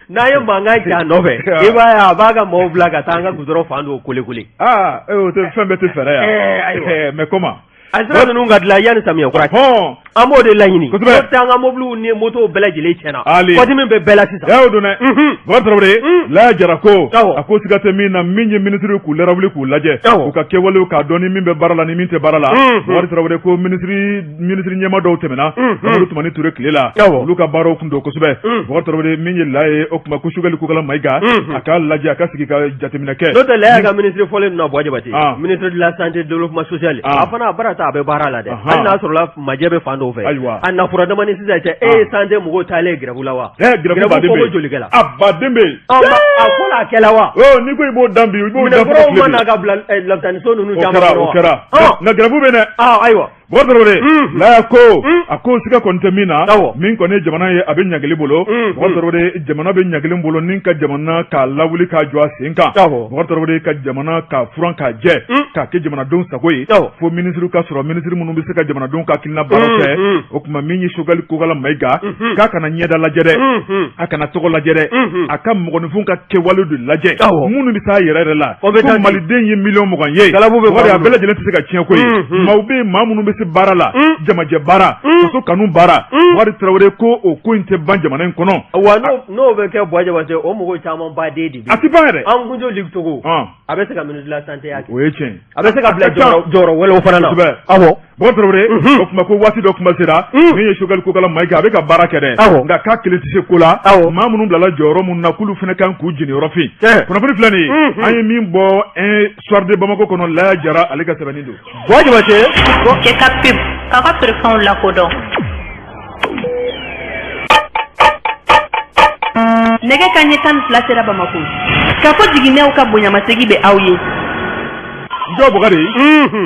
n'a ye mankan ja nɔfɛ i b'a ye a b'a ka maaw bila ka taa an ka goudron fan dɔw kole kole aa o tɛ fɛn bɛɛ tɛ fɛɛrɛ yan mais comment A sira ninnu ka dilan yanni samiyɛ kura cɛ. Ɔhɔn. An b'o de laɲini. Kosɛbɛ. N'o tɛ an ka mobiliw ni motow bɛɛ lajɛlen tiɲɛna. Ali. Kɔdimi bɛ bɛɛ la sisan. Ɛ o don dɛ. Unhun. Bubakari Tarawele. Un. Laya Jara ko. Awɔ. A ko siga tɛ min na min ye minisiriw k'u larawuli k'u lajɛ. Awɔ. U ka kɛwalew k'a dɔn ni min bɛ baara la ni min tɛ baara la. Unhun. Bubakari Tarawele ko minisiri minisiri ɲɛmaa dɔw tɛmɛna. Unhun. Amadu Tumani Ture tile la. Awɔ. Olu ka baaraw kun don kosɛbɛ. Un. Bubakari Tarawele min ye Laye ye o tuma ko Sogɛli Kokala Mayiga. Unhun. A k'a lajɛ a ka sigi ka jateminɛ kɛ. N'o tɛ Laya ka minisiri fɔlen ninnu na Buwa Jabate. Ah. Ministre de la santé développement social. Ah. A fana a baara ta a bɛ baara la dɛ. Ahan. Hali n'a sɔrɔla majɛ bɛ fan dɔw fɛ. Ayiwa. A nafura damani sisan cɛ e ye santé mɔgɔw taalen grève la wa? Ɛ grève baden bɛ ko yen. joli kɛla? A baden bɛ yen. Ɔ a fɔlɔ a kɛla wa? Ɔ n'i ko i b'o dan bi i b'o dan fo ka Minɛnkuraw tile ma bin. na ka bila lapitaniso ninnu O caman kɛra kɔnɔ o wa? kɛra. Ɔn. Nka grève bɛ yen dɛ. Ah ayiwa. Bubakari Tarawele Laya ko a ko siga kɔni tɛ min na min kɔni ye jamana ye a bɛ ɲangili bolo Bubakari Tarawele jamana bɛ ɲangili bolo ni ka jamana k'a lawuli k'a jɔ a sen kan Bubakari Tarawele ka jamana k'a furan k'a jɛ k'a kɛ jamanadenw sago ye fo minisiri ka sɔrɔ minisiri minnu bɛ se ka jamanadenw ka hakilina baara kɛ o tuma min ye Sogɛli Kokala Mayiga k'a kana ɲɛda lajɛ dɛ a kana tɔgɔ lajɛ dɛ a ka mɔgɔninfin ka kɛwale de lajɛ minnu bɛ taa yɛrɛ yɛrɛ la ko maliden ye miliyɔn 20 ye a bɛɛ lajɛlen tɛ se ka tiɲɛ ko ye maaw bɛ yen maa minnu bɛ se jeunesse baara la jamajɛ baara faso kanu baara Bukari Tarawele ko o ko in tɛ ban jamana in kɔnɔ. Wa n'o bɛ kɛ Buwa Jabate, o mɔgɔ caman baden de bɛ. A tɛ ban yɛrɛ. An Kunjo Luc Togo, a bɛ se ka ministre de la santé ya kɛ. O ye tiɲɛ ye. A bɛ se ka bila jɔyɔrɔ wɛrɛw fana na. Kosɛbɛ. Awɔ. Bukari Tarawele, o tuma ko waati dɔ kuma sera, min ye Choguel Kokala Mayiga, a bɛ ka baara kɛ dɛ, nka k'a kelen tɛ se ko la. Maa minnu bilala jɔyɔrɔ minnu na, k'olu fana kan k'u jeniyɔrɔ fin. Kunnafoni filɛ nin ye, an ye min bɔ un soir de Bamako kɔnɔ, Laya Jara ale ka sɛbɛnni don. Buwa Jabate. Cɛ ka pub k'a ka feerefɛnw lakodɔn. Nɛgɛ kanɲɛ 12 sera Bamakɔ. Kafo jiginɛw ka bonyamasegin bɛ aw ye. Njɔ Bukari,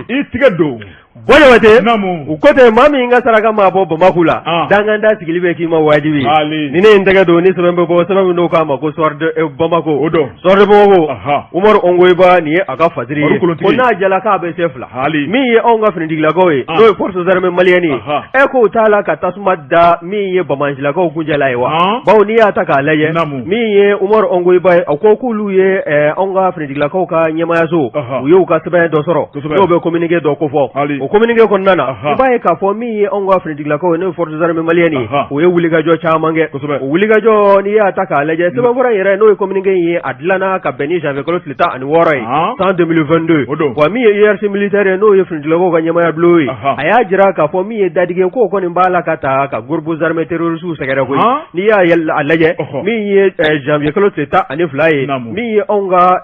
i tigɛ don. Buwa Jabate, u ko ten, maa min ka saraka maa bɔ Bamakɔ la, danganda sigili bɛ k'i ma wajibi ye. Ni ne ye n tɛgɛ don ni sɛbɛn bɛ bɔ, sɛbɛn min n'o k'a ma ko Soir de Bamako, o don Soir de Bamako, Umaru Ongoyiba, nin ye a ka fasiri ye, ko n'a jala k'a bɛ se fila, min ye anw ka finitigilakaw ye, n'o ye forces armées maliennes ye, e k'o t'a la ka tasuma da min ye banbaancilakaw kuncɛla ye wa? Bawo n'i y'a ta k'a lajɛ, min ye Umaru Ongoyiba ye, a ko k'olu ye anw ka finitigilakaw ka ɲɛmaayaso, u y'u ka sɛbɛn dɔ sɔrɔ n'o bɛ communiqué dɔ kofɔ. O communiqué kɔnɔna na, i b'a ye k'a fɔ min ye anw ka finitigilakaw ye, n'o ye forces armées maliennes ye, u ye wulikajɔ caman kɛ. O wulikajɔ, n'i y'a ta k'a lajɛ, sɛbɛnfura in yɛrɛ, n'o ye communiqué in ye, a dilanna ka bɛn ni janvier kalo tile 16 ye, san 2022. Wa min ye hiérarchie militaire ye, n'o ye finitigilakaw ka ɲɛmaaya bulon ye, a y'a jira k'a fɔ min ye dadige k'o kɔni b'a la ka taa ka groupes armés terroristes sɛgɛrɛ koyi. N'i y'a lajɛ, min ye janvier kalo tile 12 ye, min ye anw ka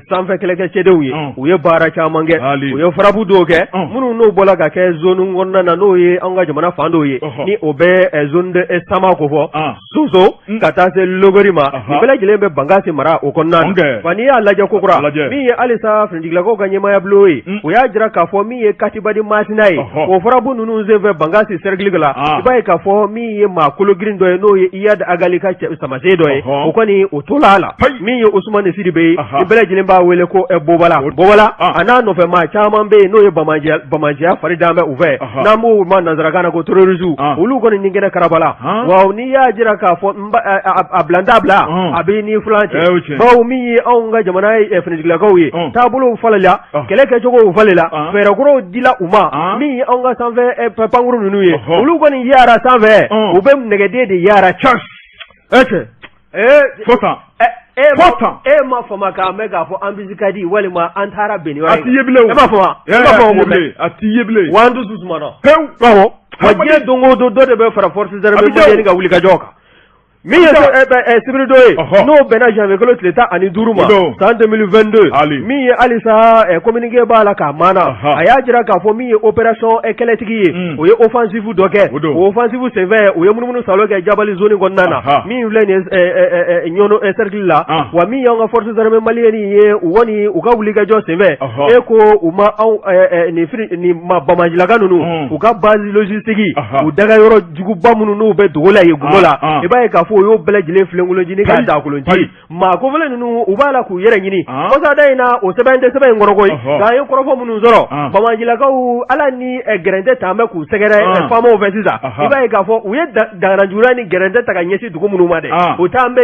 sanfɛ kɛlɛkɛcɛdenw ye, u ye baara caman kɛ, u ye frappe dɔw kɛ minnu n'o bɔra ka kɛ zone kɔnɔna na, n'o ye anw ka jamana fan dɔw ye, ni o bɛ zone de Sama kofɔ, Soso ka taa se Logori ma, nin bɛɛ lajɛlen bɛ Bankasi mara o kɔnɔna na. Wa n'i y'a lajɛ kokura, min ye halisa finitigilakaw ka ɲɛmaaya bulon ye, o y'a jira k'a fɔ min ye Katiba di Masina ye, o frappe ninnu senfɛ Bankasi cercle la, i b'a ye k'a fɔ min ye maa kologirin dɔ ye, n'o ye Iyad Ag Ghali ka samasen dɔ ye, o kɔni o tola a la. Min ye Usumani Sidibe ye, ni bɛɛ lajɛlen b'a wele ko Bobala Bobala, a n'a nɔfɛ maa caman bɛ yen, n'o ye banbaanciya fari dalen bɛ u fɛ, n'an b'o ma nansarakan na ko terroristes, olu kɔni ni kɛnɛ karabala. Wa n'i y'a jira k'a fɔ a bila n t'a bila, a bɛ ni filan cɛ, bawo min ye anw ka jamana finitigilakaw ye, taabolow falenla, kɛlɛ kɛcogow falenla, fɛɛrɛ kuraw dila u ma. Min ye anw ka sanfɛ pankuru ninnu ye, olu kɔni yaara sanfɛ, u bɛ nɛgɛden de yaara ca. Fo tan. E ma fama k'a mɛn k'a fɔ embuscade walima an taara bin a t'i ye bilen. E m'a fama, e m'a fama bilen, a t'i ye bilen. Wa an dusu sumana pewu. Awɔ, wa diɲɛ don o don, dɔ de bɛ fara forces armées maliennes ka wulikajɔ kan. Min ye sibiridon ye, n'o bɛnna janvier kalo tile 15 ma, san 2022, min ye halisa communiqué b'a la k'a maana, a y'a jira k'a fɔ min ye opération kɛlɛtigi ye, o ye offensive dɔ kɛ. O offensive senfɛ, u ye munumunu salo kɛ Jabali zone kɔnɔna na, min filɛ nin ye Ɲɔnɔ cercle la. Wa min y'an ka forces armées maliennes ye, u kɔni u ka wulikajɔ senfɛ, e ko u ma anw nin banbaancilaka ninnu, u ka base logistique, u daga yɔrɔ juguba minnu n'u bɛ dogo la yen gundo la, i b'a ye k'a fɔ u y'o bɛɛ lajɛlen filenkolonci ni k'a dakolonci. Maa kofɔlen ninnu, u b'a la k'u yɛrɛ ɲini kɔsada in na. O sɛbɛn tɛ sɛbɛn in kɔnɔ koyi, nka an ye kɔrɔfɔ minnu sɔrɔ, banbaancilakaw ala ni gɛrɛntɛ t'an bɛ k'u sɛgɛrɛ faamaw fɛ sisan, i b'a ye k'a fɔ u ye danganajugura ni gɛrɛntɛ ta ka ɲɛsin dugu minnu ma dɛ, o t'an bɛ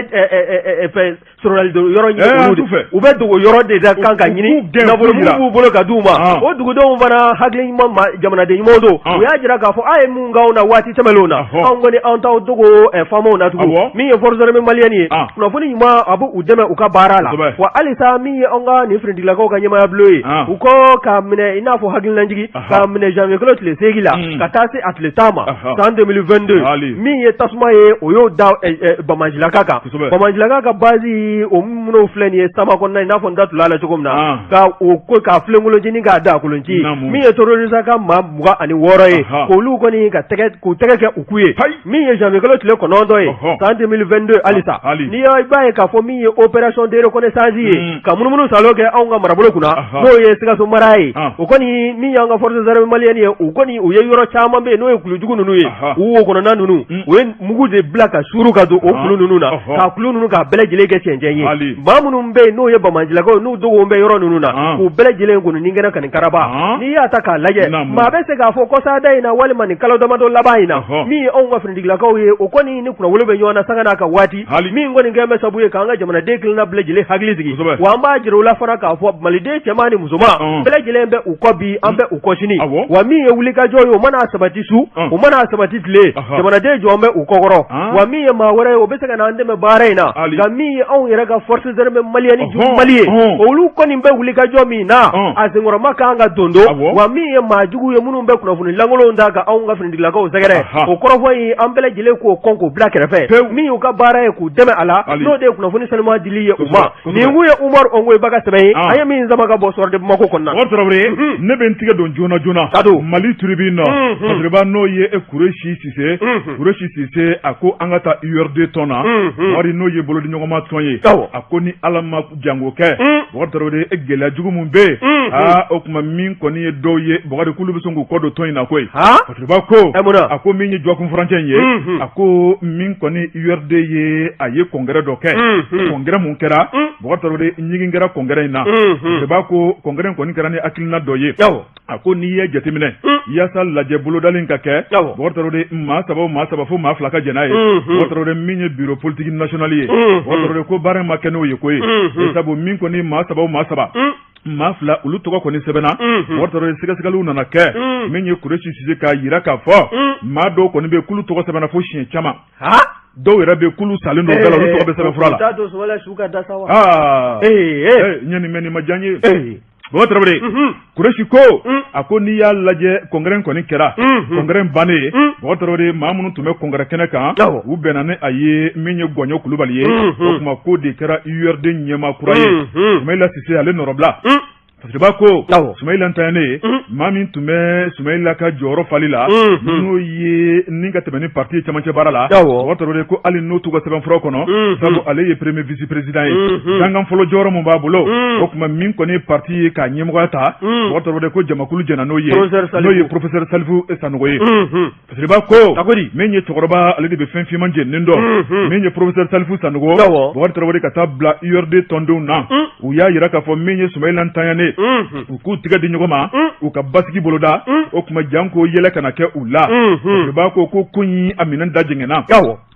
fɛ sɔrɔli yɔrɔ ɲini olu fɛ, u bɛ dogo yɔrɔ de da kan ka ɲini nafolo b'u bolo ka d'u ma. O dugudenw fana hakili ɲuman, jamanaden ɲumanw don, u y'a jira k'a fɔ a ye mun k'anw na waati tɛmɛnlenw na, anw kɔni anw t'aw dogo faamaw na tugun. Min ye forces armées maliennes ye, kunnafoni ɲuman a bɛ u dɛmɛ u ka baara la. Wa halisa min ye anw ka nin finitigilakaw ka ɲɛmaaya bulon ye, u ko k'a minɛ i n'a fɔ hakililajigin, k'a minɛ janvier kalo tile 8 la ka taa se a tile 10 ma san 2022, min ye tasuma ye, o y'o da banbaancilaka kan, banbaancilaka ka base o minnu filɛ nin ye Sama kɔnɔna, i n'a fɔ n da tun la cogo min na, ka o ko k'a filenkolonci ni k'a dakolonci. Min ye terroriste ka maa 26 ye, k'olu kɔni ka tɛgɛ k'u tɛgɛ kɛ u ku ye. Min ye janvier kalo tile 9 ye san 2022, halisa n'i y'a b'a ye k'a fɔ min ye opération de reconnaissance ye, ka munumunu salo kɛ anw ka marabolo kunna, n'o ye Sikaso mara ye, o kɔni min y'an ka forces armées maliennes ye, u kɔni u ye yɔrɔ caman bɛ yen, n'o ye kulujugu ninnu ye, u wo kɔnɔna ninnu, u ye mugu de bila ka suuru ka don o kulu ninnu na, ka kulu ninnu k'a bɛɛ lajɛlen kɛ cɛncɛn ye. Maa minnu bɛ yen, n'o ye banbaancilakaw, n'u dogo bɛ yɔrɔ ninnu na, k'u bɛɛ lajɛlen kɔni ni kɛnɛ ka nin karaba. N'i y'a ta k'a lajɛ, maa bɛ se k'a fɔ kɔsada in na walima nin kalo damadɔ laban in na, min ye anw ka finitigilakaw ye, o kɔni ni kunnawolo bɛ ɲɔgɔn na. na sanga n'a ka waati min kɔni kɛlen bɛ sabu ye k'an ka jamanaden kelenna bɛɛ lajɛlen hakili sigi wa an b'a jira u la fana k'a fɔ maliden cɛman ni musoman bɛɛ lajɛlen bɛ u kɔ bi an bɛ u kɔ sini wa min ye wulikajɔ ye o mana sabati su o mana sabati tile jamanaden jɔn bɛ u kɔkɔrɔ wa min ye maa wɛrɛ ye o bɛ se ka na an dɛmɛ baara in na nka min ye anw yɛrɛ ka forces armées maliennes du Mali ye olu kɔni bɛ wulikajɔ min na a senkɔrɔma kan ka don don wa min ye maa jugu ye minnu bɛ kunnafoni lankolonw ta ka anw ka finitigilakaw sɛgɛrɛ o kɔrɔfɔ in an bɛɛ lajɛlen k'o kɔn k'o bila kɛrɛfɛ min y'u ka baara ye k'u dɛmɛ a la n'o de ye kunnafoni sanuman dili ye u ma nin kun ye Umaru Ongoyiba ka sɛbɛn ye an ye min sama ka bɔ Soir de Bamako kɔnɔna na. Tarawele ne bɛ n tigɛ don joona joona ka don Mali Tribune na Fasiriba n'o ye Kuresi Sise Kuresi Sise a ko an ka taa URD tɔn na wari n'o ye bolodiɲɔgɔnma tɔn ye a ko ni Ala ma jango kɛ Bɔkari Tarawele gɛlɛya jugu min bɛ yen aa o tuma min kɔni ye dɔw ye Bɔkari k'olu bɛ sɔn k'u kɔ don tɔn in na koyi Fasiriba ko a ko min ye dɔgɔkun furancɛ in ye a ko min kɔni URD ye a ye congrès dɔ kɛ congrès mun kɛra Bɔkari Tarawele ɲigin kɛra congrès in na Fasiriba ko congrès in kɔni kɛra ni hakilina dɔ ye a ko n'i ye jateminɛ yaasa lajɛ bolodalen ka kɛ Bɔkari Tarawele maa saba o maa saba fo maa fila ka jɛn n'a ye Bɔkari Tarawele min ye bureau politique national ye Bɔkari Tarawele ko baara in ma kɛ n'o ye koyi sabu min kɔni maa saba o maa saba maa fila olu tɔgɔ kɔni sɛbɛnna Bɔkari Tarawele sɛgɛsɛgɛliw nana kɛ min ye Kuresi Sise k'a jira k'a fɔ maa dɔw kɔni bɛ k'olu tɔgɔ sɛbɛnna fo siɲɛ caman dɔw yɛrɛ bɛ k'olu salen don da la olu tɔgɔ bɛ sɛbɛn fura la ɲani mɛn nin ma diya n ye Bɔkari Tarawele Kuresi ko a ko n'i y'a lajɛ congrès in kɔni kɛra congrès in bannen Bɔkari Tarawele maa minnu tun bɛ congrès kɛnɛ kan u bɛnna ni a ye min ye Gɔɲɔ Kulubali ye o tuma k'o de kɛra URD ɲɛmaa kura ye Sumayila Sise ale nɔrɔbila Fasiriba ko Sumayila ntanyalen maa min tun bɛ Sumayila ka jɔyɔrɔ fali la n'o ye ni ka tɛmɛ ni parti ye camancɛ baara la Bɔkari Tarawele ko hali n'o t'u ka sɛbɛnfura kɔnɔ sabu ale ye premier vice président ye dankan fɔlɔ jɔyɔrɔ min b'a bolo o tuma min kɔni ye parti ye k'a ɲɛmɔgɔya ta Bɔkari Tarawele ko jamakulu jɛnna n'o ye n'o ye professeur Salifu Sanogo ye Fasiriba ko min ye cɛkɔrɔba ale de bɛ fɛn finman jeninen dɔn min ye professeur Salifu Sanogo Bɔkari Tarawele ka taa bila URD tɔndenw na u y'a jira k'a fɔ min ye Sumayila ntanyalen u k'u tigɛ di ɲɔgɔn ma u ka basigi boloda o tuma janko yɛlɛ kana kɛ u la Fasiriba ko ko in a minɛn da jɛngɛnna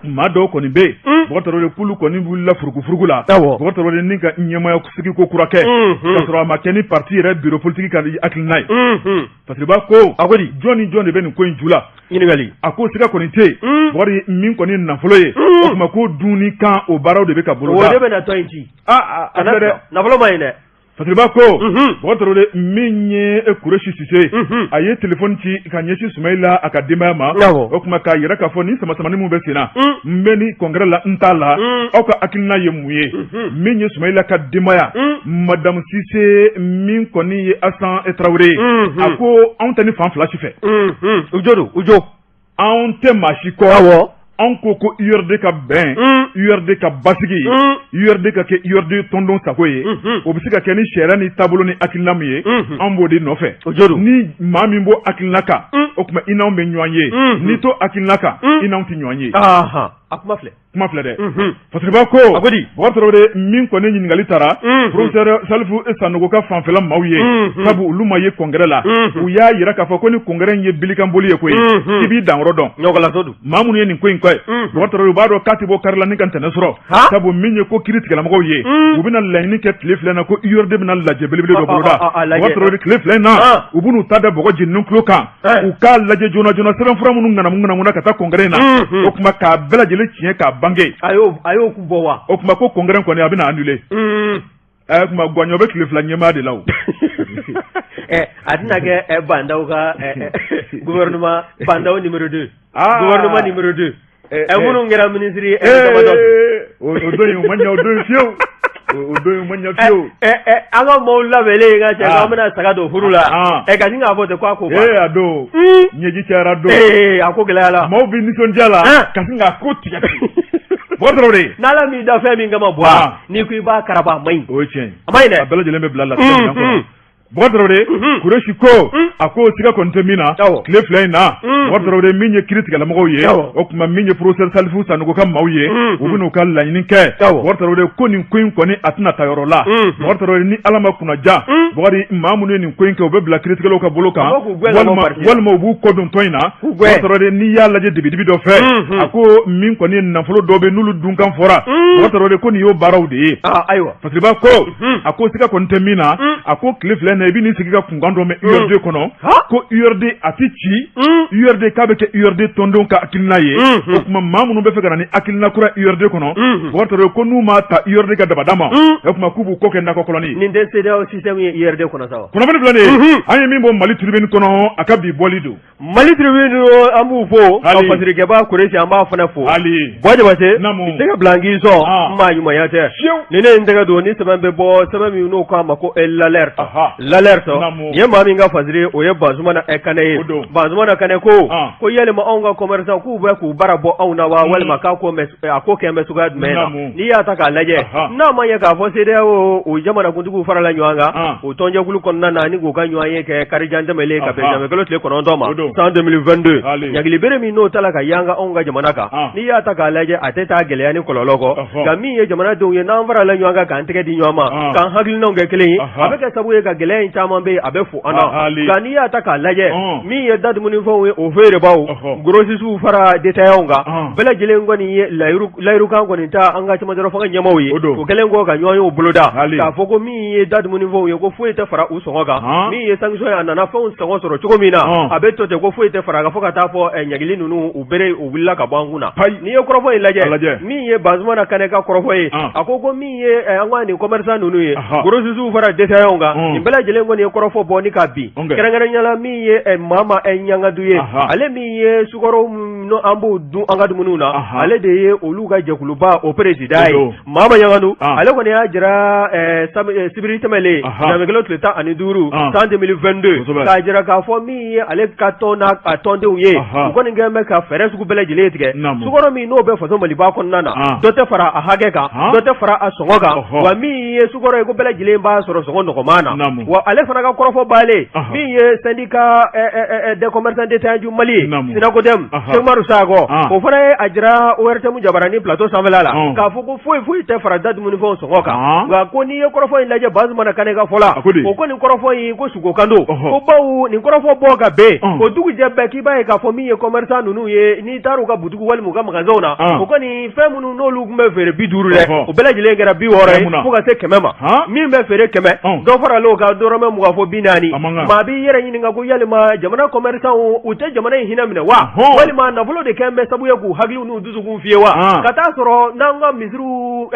maa dɔw kɔni bɛ yen Bɔkari Tarawele k'olu kɔni wulila furugufurugu la Bɔkari Tarawele ni ka ɲɛmaaya sigi ko kura kɛ ka sɔrɔ a ma kɛ ni parti yɛrɛ bureau politique ka hakilina ye Fasiriba ko a ko jɔn ni jɔn de bɛ nin ko in ju la ɲininkali a ko siga kɔni tɛ yen Bɔkari min kɔni ye nafolo ye o tuma ko dunni kan o baaraw de bɛ ka boloda o de bɛna tɔn in ci aa dɛ nafolo ma ɲi dɛ Fasiriba ko Bɔkari Tarawele min ye Kuresi Sise a ye téléphone ci ka ɲɛsin Sumayila a ka denbaya ma o tuma k'a yira k'a fɔ ni samasamani min bɛ sen na n bɛ ni congrès la n t'a la aw ka hakilina ye mun ye min ye Sumayila ka denbaya madame Sise min kɔni ye Asan Tarawele ye a ko anw tɛ ni fan fila si fɛ u jo don u jo anw tɛ maa si kɔ awɔ anw ko ko URD ka bɛn URD ka basigi URD ka kɛ URD tɔndenw sago ye o bɛ se ka kɛ ni sariya ni taabolo ni hakilina min ye anw b'o de nɔfɛ ni maa min b'o hakilina kan o tuma i n'anw bɛ ɲɔgɔn ye n'i t'o hakilina kan i n'anw tɛ ɲɔgɔn ye a kuma filɛ kuma filɛ dɛ Fasiriba ko a ko di Bɔkari Tarawele min kɔni ɲininkali taara professeur Salifu Sanogo ka fanfɛla maaw ye sabu olu ma ye congrès la u y'a yira k'a fɔ ko ni congrès in ye bilikanboli ye koyi i b'i danyɔrɔ dɔn ɲɔgɔnlaso don maa minnu ye nin ko in kɛ Bɔkari Tarawele u b'a dɔn k'a tɛ bɔ kari la ni ka ntɛnɛn sɔrɔ sabu min ye ko kiri tigɛlamɔgɔw ye u bɛna laɲini kɛ tile fila in na ko URD bɛna lajɛ belebele dɔ boloda Bɔkari Tarawele tile fila in na u bɛn'u ta da bɔgɔ jeninen tulo kan u k'a lajɛ joona joona sɛbɛnfura minnu ŋanamu ŋanamuna ka taa congrès in na o tuma k'a bɛɛ lajɛlen tiɲɛ k'a bange a y'o kun bɔ wa o tuma ko congrès kɔni a bɛna annuler ɛ tuma Gɔɲɔ bɛ tile fila ɲɛmaa de la o a tɛna kɛ Bah N'Daw ka gouvernement Bah N'Daw numéro 2 gouvernement numéro 2 minnu kɛra minisiri ye o don in o ma ɲɛ o don in fiyewu o don in ma ɲɛ fiyewu an ka maaw labɛnnen ka cɛ k'an bɛna saga don furu la ka sin k'a fɔ ten k'a ko ee a don ɲɛji cayara don a ko gɛlɛyara maaw bɛ nisɔndiya la ka sin k'a ko tigɛ Bɔkari Tarawele n'Ala m'i da fɛn min kama bɔ n'i ko i b'a karaba a man ɲi o ye tiɲɛ ye a man ɲi dɛ a bɛɛ lajɛlen bɛ bila latigɛ minɛn kɔnɔ Bɔkari Tarawele Kuresi ko A ko siga kɔni tɛ min na, tile 2 in na, Bubakari Tarawele, min ye kiiritigɛlamɔgɔw ye, o tuma min ye professeur Salifu Sanogo ka maaw ye, u bɛn'u ka laɲini kɛ. Bubakari Tarawele ko nin ko in kɔni a tɛna taa yɔrɔ la. Bubakari Tarawele, ni Ala ma kunnaja, Bubakari, maa minnu ye nin ko in kɛ, u bɛ bila kiiritigɛlaw ka bolo kan, walima u b'u kɔ don tɔn in na. Bubakari Tarawele, n'i y'a lajɛ dibidibi dɔ fɛ, a ko min kɔni ye nafolo dɔ bɛ n'olu dunkan fɔra, Bubakari Tarawele ko nin y'o baaraw de ye. Ayiwa. Fasiriba ko, a ko siga kɔni tɛ min na, a ko tile 2 in na, i bɛ n'i sigi ka kunkan dɔ mɛn URD kɔnɔ, ko URD a tɛ ci, URD k'a bɛ kɛ URD tɔndenw ka hakilina ye. O tuma maa minnu bɛ fɛ ka na ni hakilina kura URD kɔnɔ, Bubakari Tarawele ko n'u m'a ta URD ka dabada ma, o tuma k'u b'u kɔ kɛ nakɔ kɔlɔni ye. Nin tɛ CEDEAO système ye URD kɔnɔ sa wa? Kunnafoni filɛ nin ye, an ye min bɔ Mali Tribune kɔnɔ, a ka bi bɔli don. Mali Tribune, an b'u fo, ka fasirikɛba Kuresi, an b'a fana fo. Buwa Jabate, i tɛgɛ bila n k'i sɔn, maa ɲumanya tɛ ni ne ye n tɛgɛ don ni sɛbɛn bɛ bɔ, sɛbɛn min n'o k'a ma ko l'alerte. L'alerte nin ye maa min ka fasiri, o ye Bazumana Kanɛ ye. Bazumana Kanɛ ko ko yalima anw ka commerçant k'u bɛ k'u bara bɔ anw na wa, walima k'a ko a ko kɛn bɛ cogoya jumɛn na? N'i y'a ta k'a lajɛ, n'a ma ɲɛ k'a fɔ CEDEAO o jamanakuntigiw farala ɲɔgɔn kan o tɔnjɛkulu kɔnɔna na ni k'u ka ɲɔgɔnye kɛ karijan tɛmɛlen ka bɛn janvier kalo tile 9 ma san 2022, ɲangili bere min n'o tala ka yanga anw ka jamana kan, n'i y'a ta k'a lajɛ, a tɛ taa gɛlɛya ni kɔlɔlɔ kɔ. Nka min ye jamanadenw ye, n'an farala ɲɔgɔn kan k'an tɛgɛ di ɲɔgɔn ma, k'an hakilinaw kɛ kelen ye, a bɛ kɛ sababu ye ka gɛlɛya in caman bɛ yen, a bɛ fo an na. Nka n'i y'a ta k'a lajɛ, min ye da dumunifɛnw ye, o feerebaaw, grossistes fara détaillants kan, bɛɛ lajɛlen kɔni ye layirukan kɔni ta an ka cɛmancɛ fanga ɲɛmaaw ye. O kɛlen kɔ ka ɲɔgɔnyew boloda k'a fɔ ko min ye da dumunifɛnw ye, ko foyi tɛ fara u sɔngɔ kan. Min ye sanction ye, a nana fɛnw sɔngɔ sɔrɔ cogo min na, a bɛ to ten, ko foyi tɛ fara a kan fo ka taa fɔ ɲangili ninnu u bere u wulila ka bɔ an kun na. N'i ye kɔrɔfɔ in lajɛ, min ye Bazumana Kanɛ ka kɔrɔfɔ ye, a ko min ye an ka nin commerçant ninnu ye, grossistes fara détaillants kan, nin bɛɛ lajɛlen kɔni ye kɔrɔfɔ bɔ ni ka bin. Kɛrɛnkɛrɛnya la, min ye Mama Ɲangadu ye, ale min ye sukaro an b'o dun an ka dumuniw na, ale de ye olu ka jɛkuluba o président ye. Mama Ɲangadu, ale kɔni y'a jira sibiri tɛmɛlen janvier kalo tile 15 san 2022, k'a jira k'a fɔ min ye ale ka tɔn n'a a tɔndenw ye, u kɔni kɛlen bɛ ka fɛɛrɛ sugu bɛɛ lajɛlen tigɛ. Sukaro min n'o bɛ faso Maliba kɔnɔna na, dɔ tɛ fara a hakɛ kan, dɔ tɛ fara a sɔngɔ kan, wa min ye sukaro ye, ko bɛɛ lajɛlen b'a sɔrɔ sɔngɔ nɔgɔman na. Wa ale fana ka kɔrɔfɔ balen, min ye syndicat des commerçants détaillants du Mali ye, Synacoden, Sekumaru Sakɔ, o fana ye a jira ORTM jabaranin plateau sanfɛla la k'a fɔ ko foyi foyi tɛ fara da dumunifɛnw sɔngɔ kan. Nka ko n'i ye kɔrɔfɔ in lajɛ Bazumana Kanɛ ka fɔ la, o ko nin kɔrɔfɔ in ko sugokan don, ko bawo nin kɔrɔfɔ bɔ ka bɛn o dugujɛ bɛɛ, k'i b'a ye k'a fɔ min ye commerçant ninnu ye, n'i taara u ka butigiw walima u ka magasinw na, o kɔni fɛn minnu n'olu tun bɛ feere 50 dɛ, o bɛɛ lajɛlen kɛra 60 ye fo ka se 100 ma. Min bɛ feere 100, dɔ farala o kan dɔrɔmɛ 20 fo 40. Maa b'i yɛrɛ ɲininka ko yalima jamana commerçant u tɛ jamana in hinɛ minɛ wa, walima nafolo de kɛlen bɛ sababu ye k'u hakiliw n'u dusukun fiye wa? Ka taa sɔrɔ n'an ka misiriw,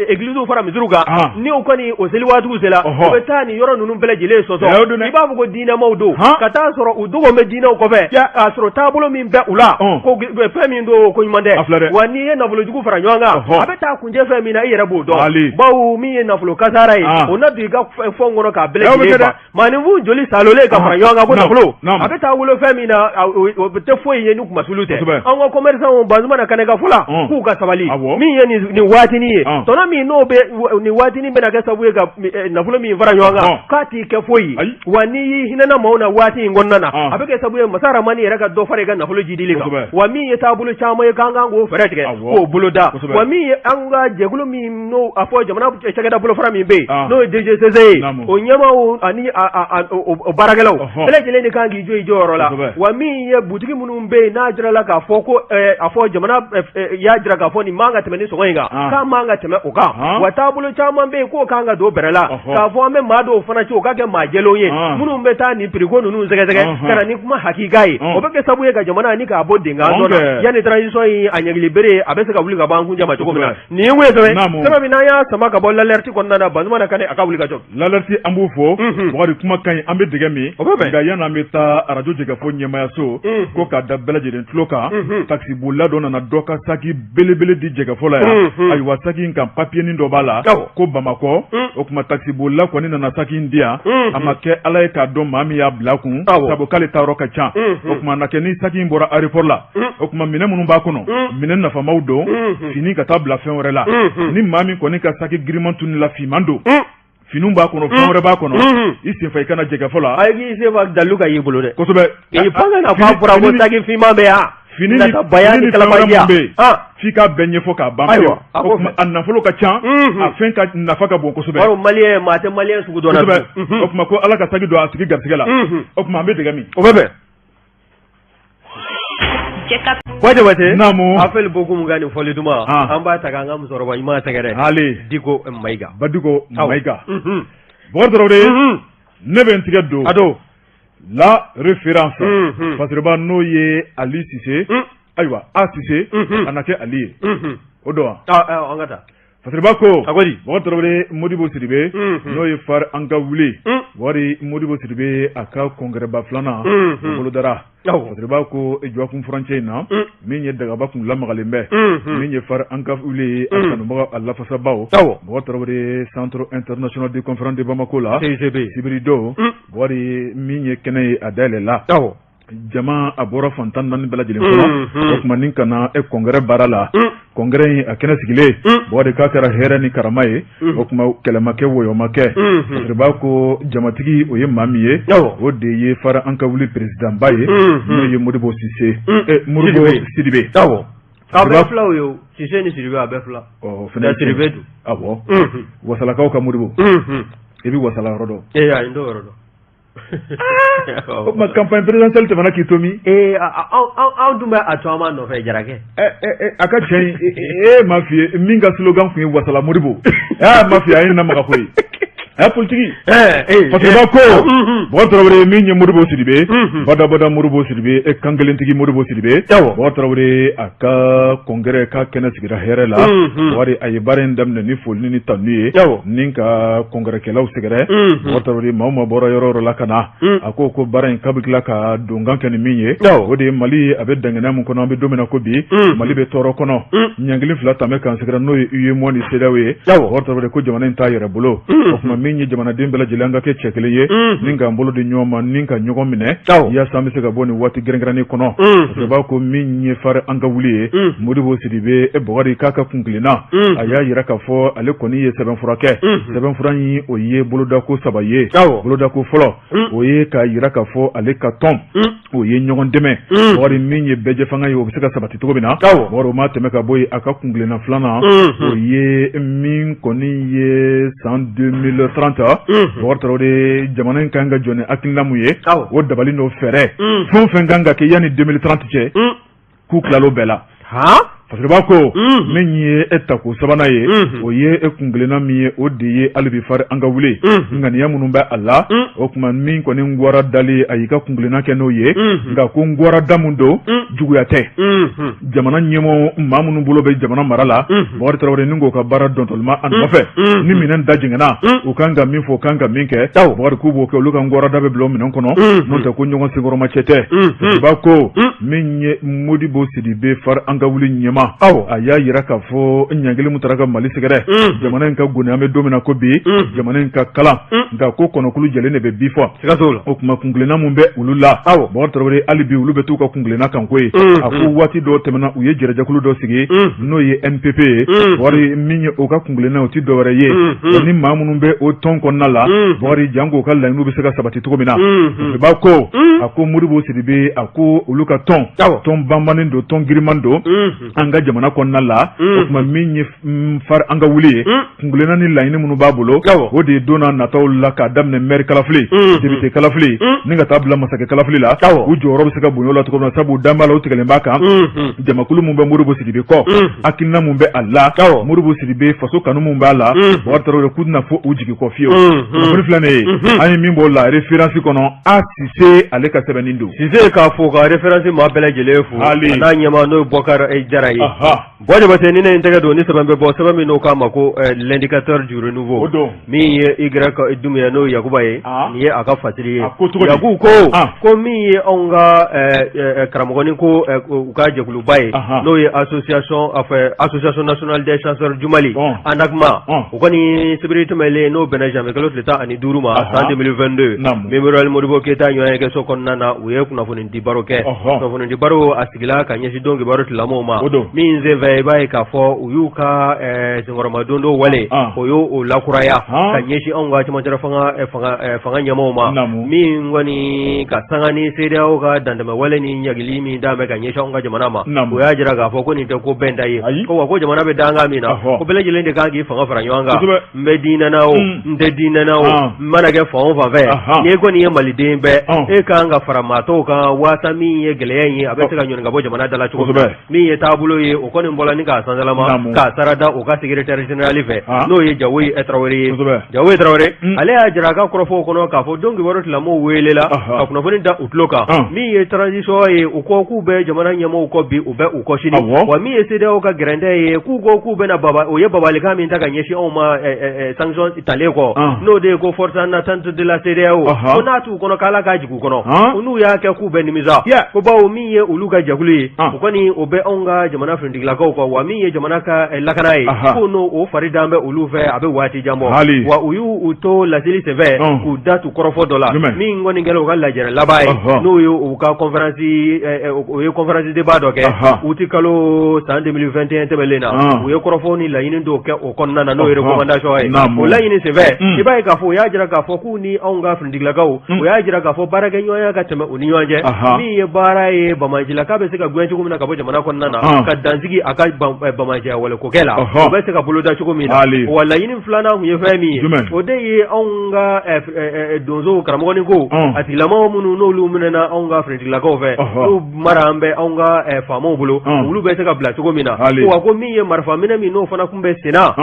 églises fara misiriw kan, ni o kɔni o seli waatiw sera, u bɛ taa nin yɔrɔ ninnu bɛɛ lajɛlen sɔsɔ, i b'a fɔ ko diinɛmaw don, ka taa sɔrɔ u dogo bɛ diinɛw kɔfɛ, k'a sɔrɔ taabolo min bɛ u la, ko fɛn min don, ko ɲuman tɛ. Wa n'i ye nafolojugu fara ɲɔgɔn kan, a bɛ taa kuncɛ fɛn min na, i yɛrɛ b'o dɔn, bawo min ye nafolo kasara ye, o na don i ka fɛnw kɔnɔ k'a bɛɛ lajɛlen ban. Maaninfin joli salolen ka fara ɲɔgɔn kan ko nafolo, a bɛ taa wolo fɛn min na, o tɛ foyi ye ni kunmasuli tɛ. An ka commerçant, Bazumana Kanɛ ka fɔ la, k'u ka sabali. Min ye nin waatinin ye, tɔnɔ min n'o bɛ nin waatinin bɛna kɛ sababu ye ka nafolo min fara ɲɔgɔn kan, k'a t'i kɛ foyi ye. Wa n'i y'i hinɛna maaw na waati in kɔnɔna na, a bɛ kɛ sababu ye masa Ramani yɛrɛ ka dɔ fara i ka nafolo jidili kan. Wa min ye taabolo caman ye k'an kan k'o fɛɛrɛ tigɛ k'o boloda. Wa min ye an ka jɛkulu min n'o a fɔ jamana cakɛda bolofara min bɛ yen, n'o ye DGCC ye, o ɲɛmaaw ani o baarakɛlaw bɛɛ lajɛlen de kan k'i jɔ i jɔyɔrɔ la. Wa min ye butigi minnu bɛ yen, n'a jirala k'a fɔ ko a fɔ jamana y'a jira k'a fɔ nin man ka tɛmɛ ni sɔngɔ in kan, k'a man ka tɛmɛ o kan. Wa taabolo caman bɛ yen k'o kan ka don bɛrɛ la, k'a fɔ an bɛ maa dɔw fana ci, o ka kɛ maa jɛlenw ye, minnu bɛ taa nin prix ko ninnu sɛgɛsɛgɛ ka na ni kuma hakika ye. O bɛ kɛ sababu ye ka jamana ni k'a bɔ denkan na, yanni transition in a ɲangili bere a bɛ se ka wuli ka bɔ an kun jama cogo min na. Nin ye sɛbɛn sɛbɛn min n'an y'a sama ka bɔ l'alerte kɔnɔna na, Bazumana Kanɛ a ka wuli ka jɔ. L'alerte, an b'u fo. Bakari, kuma ka ɲi, an bɛ dɛgɛ min, nka yanni an bɛ taa arajo Jɛkafɔ ɲɛmaayaso ko k'a da bɛɛ lajɛlen tulo kan, takisibolila dɔ nana dɔ ka saki belebele di Jɛkafɔ la yan. Ayiwa, saki in kan papiyenin dɔ b'a la ko Bamakɔ. O tuma takisibolila kɔni nana saki in di yan, a ma kɛ Ala ye k'a dɔn maa min y'a bila kun, sabu k'ale taayɔrɔ ka ca. O tuma na kɛ ni saki in bɔra aéroport la, o tuma minɛn minnu b'a kɔnɔ, minɛn nafamaw don, fini ka taa bila fɛn wɛrɛ la. Ni maa min kɔni ka saki giriman tununna, finman don. Finiw b'a kɔnɔ, fɛn wɛrɛ b'a kɔnɔ. I senfa i ka na jɛkafɔ la. Ayi, k'i senfa dalu ka y'i bolo dɛ. Kosɛbɛ. K'i pan ka na f'a fɔra ko saki finman bɛ yan. Fini ni baya ni kalama bɛ yen, f'i k'a bɛɛ ɲɛfɔ k'a ban. Ayiwa, o tuma a nafolo ka ca, a fɛn ka nafa ka bon kosɛbɛ. Baro maliyɛn, maa tɛ maliyɛn sugu dɔn na. Kosɛbɛ. O tuma ko Ala ka saki don a tigi garisɛgɛ la. O tuma an bɛ dɛgɛ min. O bɛ bɛn. Buwa Jabate. Naamu. Afɛli Bokum ka nin fɔli duman. An b'a ta k'an ka musokɔrɔba ɲuman sɛgɛrɛ. Hali. Diko Mayiga. Ba Diko Mayiga. Bɔkari Tarawele. Ne bɛ n tigɛ don. A don. La référence. Fasiriba n'o ye Ali Sise. Ayiwa, A Sise. A na kɛ Ali ye. O don wa? An ka taa. Fasiriba ko. A ko di? Bɔkari Tarawele, Modibo Sidibe. N'o ye FARE an ka wuli. Bɔkari, Modibo Sidibe a ka congrès ba filanan. O bolodara. Fasiriba ko dɔgɔkun furancɛ in na, min ye dagaba kun lamagalen bɛ. Min ye FARE an ka wuli a kanubaga a lafasabaw. Bɔkari Tarawele, Centre international de conférence de Bamako la. CICB. Sibiri don. Bɔkari, min ye kɛnɛ ye a dayɛlɛla. Jama a bɔra fan 14 bɛɛ lajɛlen kɔnɔ. O tuma ni ka na e congrès baara la. Congrès in a kɛnɛ sigilen. Bɔkari, k'a kɛra hɛrɛ ni karama ye. O tuma kɛlɛ ma kɛ, wɔyɔ ma kɛ. Fasiriba ko jamatigi o ye maa min ye. O de ye FARE an ka wuli président ba ye. N'o ye Modibo Sise. Modibo Sidibe. A bɛɛ filaw ye o. Sise ni Sidibe a bɛɛ fila. Ɔ, fana Sidibe don. Awɔ. Wasalakaw ka Modibo. I bɛ wasala yɔrɔ dɔn. Ee ayi, n t'o yɔrɔ dɔn. O tuma campagne présidentielle tɛmɛna k'i to min? Ee, anw dun bɛ a to an b'a nɔfɛ, Jarakɛ. A ka cɛ in, e m'a f'i ye min ka slogan tun ye wasala Modibo. Aa, m'a f'i ye a ye nin lamaga koyi. A politiki. Fasiriba ko Bɔkari Tarawele, min ye Modibo Sidibe, badabada Modibo Sidibe, e kan kelentigi Modibo Sidibe. Bɔkari Tarawele a ka congrès k'a kɛnɛ sigira hɛrɛ la. Bɔkari a ye baara in daminɛ ni foli ni tanu ye. Ni ka congrèskɛlaw sɛgɛrɛ. Bɔkari Tarawele, maa o maa bɔra yɔrɔ yɔrɔ la ka na. A ko ko baara in k'a bɛ tila ka donkan kɛ ni min ye. O de ye Mali a bɛ dangɛnɛ min kɔnɔ, an bɛ don min na ko bi, Mali bɛ tɔɔrɔ kɔnɔ. Ɲangili fila tɛmɛ k'an sɛgɛrɛ, n'o ye UEMOA ni CEDEAO ye. Bɔkari Tarawele ko jamana in t'a yɛrɛ bolo. O tuma min ye jamanaden bɛɛ lajɛlen an ka kɛ cɛ kelen ye. Ni k'an bolo di ɲɔgɔn ma, ni ka ɲɔgɔn minɛ. Yaasa an bɛ se ka bɔ nin waati kɛrɛnkɛrɛnnen kɔnɔ. Fasiriba ko min ye FARE an ka wuli ye. Modibo Sidibe e Bɔkari k'a ka kuntilenna. A y'a jira k'a fɔ ale kɔni ye sɛbɛnfura kɛ. Sɛbɛnfura in o ye bolodako saba ye. Bolodako fɔlɔ, o ye k'a jira k'a fɔ ale ka tɔn o ye ɲɔgɔn dɛmɛ. Bɔkari, min ye bɛɛjɛ fanga ye, o bɛ se ka sabati cogo min na. Bɔkari, o ma tɛmɛ ka bɔ yen, a ka kuntilenna filanan, o ye min kɔni ye san 2030. Bɔkari Tarawele, jamana in kan ka jɔ ni hakilina mun ye, o dabali n'o fɛɛrɛ, fɛn o fɛn kan ka kɛ yanni 2030 cɛ, k'u tilal'o bɛɛ la. Fasiriba ko min ye e tako sabanan ye, o ye e kuntilenna min ye, o de ye hali bi FARE an ka wuli ŋaniya minnu bɛ a la. O tuma min kɔni ngwara dali, a y'i ka kuntilenna kɛ n'o ye. Nka ko ngwara da min don, juguya tɛ. Jamana ɲɛmɔgɔ maa minnu bolo bɛ jamana mara la, Bɔkari Tarawele, ni k'o ka baara dɔntɔlima a nɔfɛ, ni minɛn da jɛngɛnna, u kan ka min fɔ, u kan ka min kɛ, Bɔkari k'u b'o kɛ. Olu ka ngwara da bɛ bila o minɛn kɔnɔ, n'o tɛ ko ɲɔgɔn senkɔrɔmacɛ tɛ. Fasiriba ko min ye Modibo Sidibe FARE an ka wuli ɲɛmaa, a y'a jira k'a fɔ ɲangili min taara ka Mali sɛgɛrɛ, jamana in ka goni, an bɛ don min na ko bi, jamana in ka kalan. Nka ko kɔnɔkulu jɛlen de bɛ bi fɔ. O tuma kuntilenna min bɛ olu la, Bɔkari Tarawele, hali bi olu bɛ t'u ka kuntilenna kan koyi. A ko waati dɔ tɛmɛna, u ye jɛrɛjɛkulu dɔ sigi, n'o ye NPP ye. Bɔkari, min ye o ka kuntilenna, o tɛ dɔwɛrɛ ye ni maa minnu bɛ o tɔn kɔnɔna la, Bɔkari, janko ka laɲiniw bɛ se ka sabati cogo min na. Fasiriba ko, a ko Modibo Sidibe, a ko olu ka tɔn, tɔn banbannen don, tɔn giriman don an ka jamana kɔnɔna la. O tuma min ye FARE an ka wuli ye, kuntilenna ni laɲini minnu b'a bolo, o de ye don n'a nataw la, k'a daminɛ maire kalafili, député kalafili, ni ka taa bila masakɛ kalafili la, u jɔyɔrɔ bɛ se ka bonya o la cogo min na, sabu dan b'a la, u tigɛlen b'a kan. Jamakulu min bɛ Modibo Sidibe kɔ, hakilina min bɛ a la, Modibo Sidibe faso kanu min b'a la, Bɔkari Tarawele k'u tɛna fɔ u jigi kɔ fiyewu. Kunnafoni filɛ nin ye, an ye min bɔ la référence kɔnɔ, A Sise ale ka sɛbɛnni don. Sise k'a fo ka référence maa bɛɛ lajɛlen fo, a n'a ɲɛmaa n'o ye Bɔkari Jara ye. Buwa Jabate, ni ne ye n tɛgɛ don ni sɛbɛn bɛ bɔ, sɛbɛn min n'o k'a ma ko l'indicateur du renouveau, o don, min ye Y Dumbuya n'o ye Yakuba ye, nin ye a ka fasiri ye. Yaku ko ko min ye anw ka karamɔgɔnin ko u ka jɛkuluba ye, n'o ye association association nationale des chasseurs du Mali, ANACMA, o kɔni sibiri tɛmɛlen, n'o bɛnna janvier kalo tile 15 ma san 2022, Mémorial Modibo Keyita ɲɔgɔnyekɛso kɔnɔna na, u ye kunnafoni di baro kɛ. Kunnafoni di baro a sigila ka ɲɛsin don kibaru tigilamɔgɔw ma. Min senfɛ i b'a ye k'a fɔ u y'u ka senkɔrɔmadondon wale o y'o lakuraya ka ɲɛsin anw ka cɛmancɛ fanga ɲɛmaaw ma, min kɔni ka sanga ni CEDEAO ka dantɛmɛwale ni ɲangili min da bɛ ka ɲɛsin anw ka jamana ma. O y'a jira k'a fɔ ko nin tɛ ko bɛnta ye, ko wa ko jamana bɛ dankan min na, ko bɛɛ lajɛlen de kan k'i fanga fara ɲɔgɔn kan. N bɛ diinɛ na o, n tɛ diinɛ na o, n mana kɛ fan o fan fɛ, n'i kɔni ye maliden bɛɛ, e kan ka fara maa tɔw kan waasa min ye gɛlɛya in ye, a bɛ se ka ɲɔni ka bɔ jamana da la cogo min na. Min ye taabolo ye, o kɔni bɔla ni k'a sansalama k'a sara da u ka secrétaire général fɛ, n'o ye Jawoyi Tarawele ye. Jawoyi Tarawele, ale y'a jira a ka kɔrɔfɔw kɔnɔ k'a fɔ don kibaru tigilamɔgɔw welela ka kunnafoni da u tulo kan. Min ye transition ye, u ko k'u bɛ jamana ɲɛmɔgɔw kɔ bi, u bɛ u kɔ sini. Wa min ye CEDEAO ka gɛrɛntɛ ye, k'u ko k'u bɛna baba, o ye babalikan min ta ka ɲɛsin anw ma sanction talen kɔ, n'o de ye ko force en attente de la CEDEAO, ko n'a t'u kɔnɔ k'Ala k'a jigin u kɔnɔ, n'u y'a kɛ k'u bɛ nimisa, ko bawo min ye olu ka jɛkulu ye, o kɔni o bɛ anw ka jamana finitigilakaw kɔ, wa min ye jamana ka lakana ye, ko n'o o fari dan bɛ olu fɛ, a bɛ waati jan bɔ. Wa u y'u to laseli senfɛ k'u da tu kɔrɔfɔ dɔ la min kɔni kɛra u ka lajɛrɛ laban ye, n'o ye u ka conférence, o ye conférence débat dɔ kɛ uti kalo san 2021 tɛmɛnen na. U ye kɔrɔfɔw ni laɲini dɔw kɛ o kɔnɔna na, n'o ye recommandation ye. O laɲini senfɛ, i b'a ye k'a fɔ u y'a jira k'a fɔ k'u ni anw ka finitigilakaw, u y'a jira k'a fɔ baarakɛɲɔgɔnya ka tɛmɛ u ni ɲɔgɔn cɛ. Min ye baara ye, banbaancila k'a bɛ se ka gɛn cogo min na ka bɔ jamana kɔnɔna na, ka dansigi a ka banbaanciya wale kokɛ la, o bɛ se ka boloda cogo min na. Wa laɲini filanan tun ye fɛn min ye, o de ye anw ka donsow karamɔgɔ ni ko a tigilamɔgɔ minnu n'olu minɛna anw ka finitigilakaw fɛ, n'u mara an bɛ anw ka faamaw bolo, olu bɛ se ka bila cogo min na. Wa ko min ye marifa minɛ min n'o fana tun bɛ senna,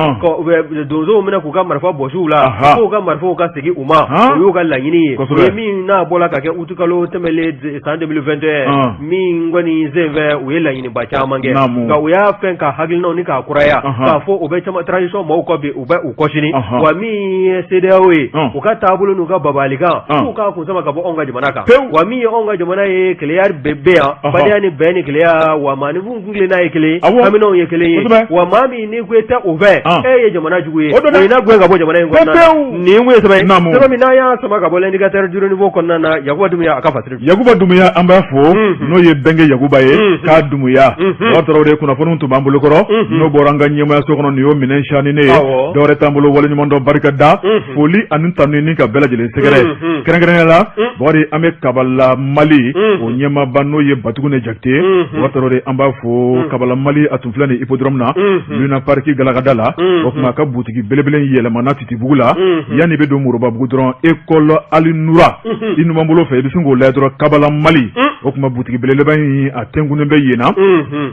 donsow minɛ k'u ka marifa bɔsi u la, k'u ka marifaw ka segin u ma, o y'u ka laɲini ye. O ye min n'a bɔra ka kɛ utikalo tɛmɛlen san 2021, min kɔni senfɛ u ye laɲiniba caman kɛ, nka u y'a fɛn ka hakilinaw ni k'a kuraya k'a fɔ u bɛ transition maaw kɔ bi, u bɛ u kɔ sini. Wa min ye CEDEAO ye, u ka taabolo n'u ka babalikan, k'u k'a kun sama ka bɔ anw ka jamana kan. Wa min ye anw ka jamana ye, kelenya bɛ yan, badenya ni bɛn ni kelenya, wa maaninfin kuntilenna ye kelen ye, haminaw ye kelen ye. Wa maa min n'i ko i tɛ o fɛ, e ye jamana jugu ye, o na gɛn ka bɔ jamana in kɔnɔna na. Nin kun ye sɛbɛn ye, sɛbɛn min n'an y'a sama ka bɔ L'Indicateur du Renouveau kɔnɔna na. Yakuba Dumuya, a ka fasiri. Yakuba Dumuya, an b'a fo, n'o ye Bɛnkɛ Yakuba ye, k'a Dumuya. Bakari Tarawele, kunnafoniw tun b'an bolokɔrɔ, n'o bɔra an ka ɲɛmayaso kɔnɔ. Nin y'o minɛn siyani ne ye, dɔwɛrɛ t'an bolo, waleɲumandɔn, barika da, foli ani tanu ni ka bɛɛ lajɛlen sɛgɛrɛ. Kɛrɛnkɛrɛnnenya la, Bakari, an bɛ Kabala Mali o ɲɛmaaba, n'o ye Batugune Jakite ye. Bakari Tarawele, an b'a fo. Kabala Mali, a tun filɛ nin hippodrome na, Luna Park galakada la. O tuma a ka butigi belebele yɛlɛmana Titibugu la, yanni i bɛ don Morobabugu dɔrɔn, école Ali Nura, i numan bolo fɛ, i bɛ sin k'o lajɛ dɔrɔn, Kabala Mali. O tuma butigi belebeleba in, a tɛnkunnen bɛ yen na.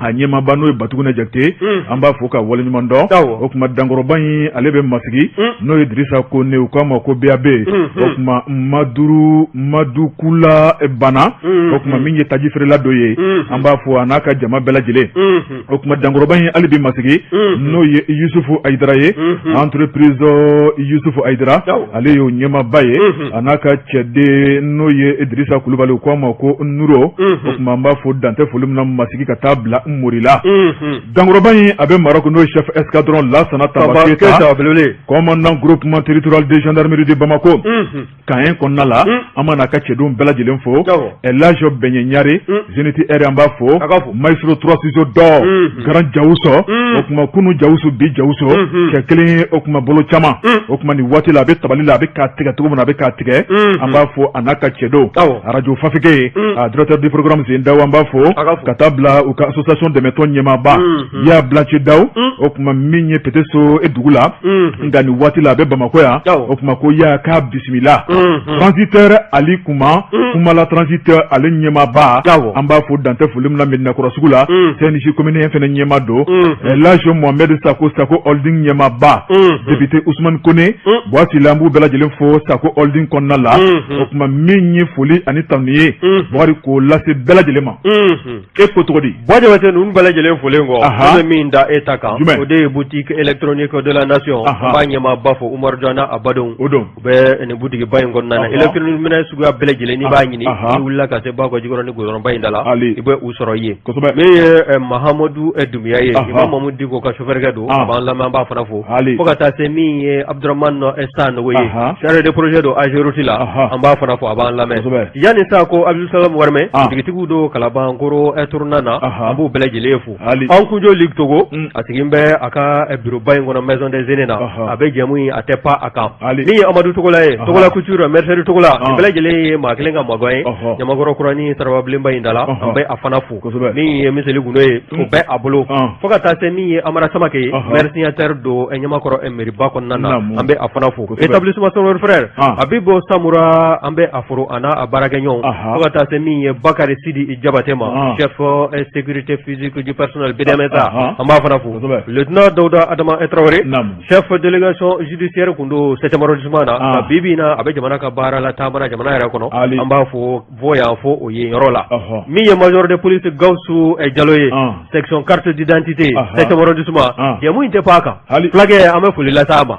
A ɲɛmaaba, n'o ye Batugune Jakite, an b'a fo ka waleɲuman dɔn. O tuma dankɔrɔba in, ale bɛ Masigi, n'o ye Dirisa Kone, u k'a ma ko BAB. O tuma Maduru Madukula Bana, o tuma min ye taji feerela dɔ ye, an b'a fo a n'a ka jama bɛɛ lajɛlen. O tuma dankɔrɔba in hali bi Masigi, n'o ye Yusufu Ayidara ye, entreprise Yusufu Ayidara, ale y'o ɲɛmaaba ye, a n'a ka cɛden, n'o ye Dirisa Kulubali, u k'a ma ko Nuro. O tuma an b'a fo dan tɛ foli min na Masigi ka taa bila Morila. Dankɔrɔba in, a bɛ Maroc, n'o ye chef escadron Lasana Tamba Keyita, commandant groupement territorial de gendarmerie de Bamako, camp kɔnɔna la. An b'a n'a ka cɛdenw bɛɛ lajɛlen fo. Elhadj Bɛɲɛ Ɲare, Zénith R, an b'a fo. Maestro trois ciseaux d'or, Grand Jawuso. O tuma kunu Jawuso, bi Jawuso, cɛ kelen ye, o tuma bolo caman. O tuma nin waati la, a bɛ tabali la, a bɛ k'a tigɛ cogo min na, a bɛ k'a tigɛ. An b'a fo a n'a ka cɛdenw. Arajo Fafike ye, a directeur du programme Sen Daw, an b'a fo ka taa bila u ka association dɛmɛtɔn ɲɛmaaba Ya Blanche Daw. O tuma min ye Peteso e dugu la, nka nin waati la a bɛ Bamakɔ yan. O tuma ko ya k'a bisimila. Transitaire Ali Kuma, Kumala transitaire, ale ɲɛmaaba, an b'a fo dan tɛ foli min na Medinakɔrɔ sugu la. CNJ commune fana ɲɛmaa don. Elhadj Mohamed Sako, Sako Holding ɲɛmaaba, député Ousmane Kone Buwasila, an b'u bɛɛ lajɛlen fo Sako Holding kɔnɔna la. O tuma min ye foli ani tanu ye, Bukari, k'o lase bɛɛ lajɛlen ma. E ko cogo di? Buwa Jabate, ninnu bɛɛ lajɛlen folen kɔ, ne bɛ min da e ta kan, o de ye boutique électronique de la nation. An b'a ɲɛmaaba fo, Umaru Jɔn n'a badenw. O don. U bɛ nin boutique ba in kɔnɔna na. Électronique minɛn suguya bɛɛ lajɛlen, n'i b'a ɲini, n'i wulila ka se Bakɔ Jikɔrɔni goudron ba in da la, i bɛ u sɔrɔ yen. Min ye Mahamadu Dunbiya ye, Imam Mamudu Diko ka chauffeur don, a b'an lamɛn, an b'a fana fo. Fo ka taa se min ye Abdramane Sanogo ye, chargé de projet don AGEROUTE la, an b'a fana fo, a b'an lamɛn. Yanni sa ko Abdou Salam Warimɛ, butigitigiw don Kalabankoro tournant na, an b'u bɛɛ lajɛlen lajɛlen fo an kunjo Ligue Togo a sigilen bɛ a ka bureauba in kɔnɔ maison des aînés na a bɛ jɛmu in a tɛ pan a kan min ye Amadu Togola ye Togola Couture mercerie Togola nin bɛɛ lajɛlen ye maa kelen ka magan ye Ɲamakɔrɔ kuranin Sarababilenba in da la an bɛ a fana fo min ye Miseli Gundo ye o bɛ a bolo fo ka taa se min ye Amara Samake ye maire signataire don Ɲamakɔrɔ mairieba kɔnɔna na an bɛ a fana fo établissement Sumaworo frère Abibo Samura an bɛ a fo a n'a baarakɛɲɔgɔnw fo ka taa se min ye Bakari Sidi Jabate ma chef sécurité physique du personnel BDMSA an b'a fana fo lieutenant Dawuda Adama Tarawele chef délégation judiciaire kun don septième arrondissement na bi bi in na a bɛ jamana ka baara la taama na jamana yɛrɛ kɔnɔ an b'a fo fo yan fo o yen yɔrɔ la min ye major de police Gawusu Jalo ye section carte d'identité septième arrondissement jɛmu in tɛ pan a kan fulakɛ an bɛ foli lase a ma.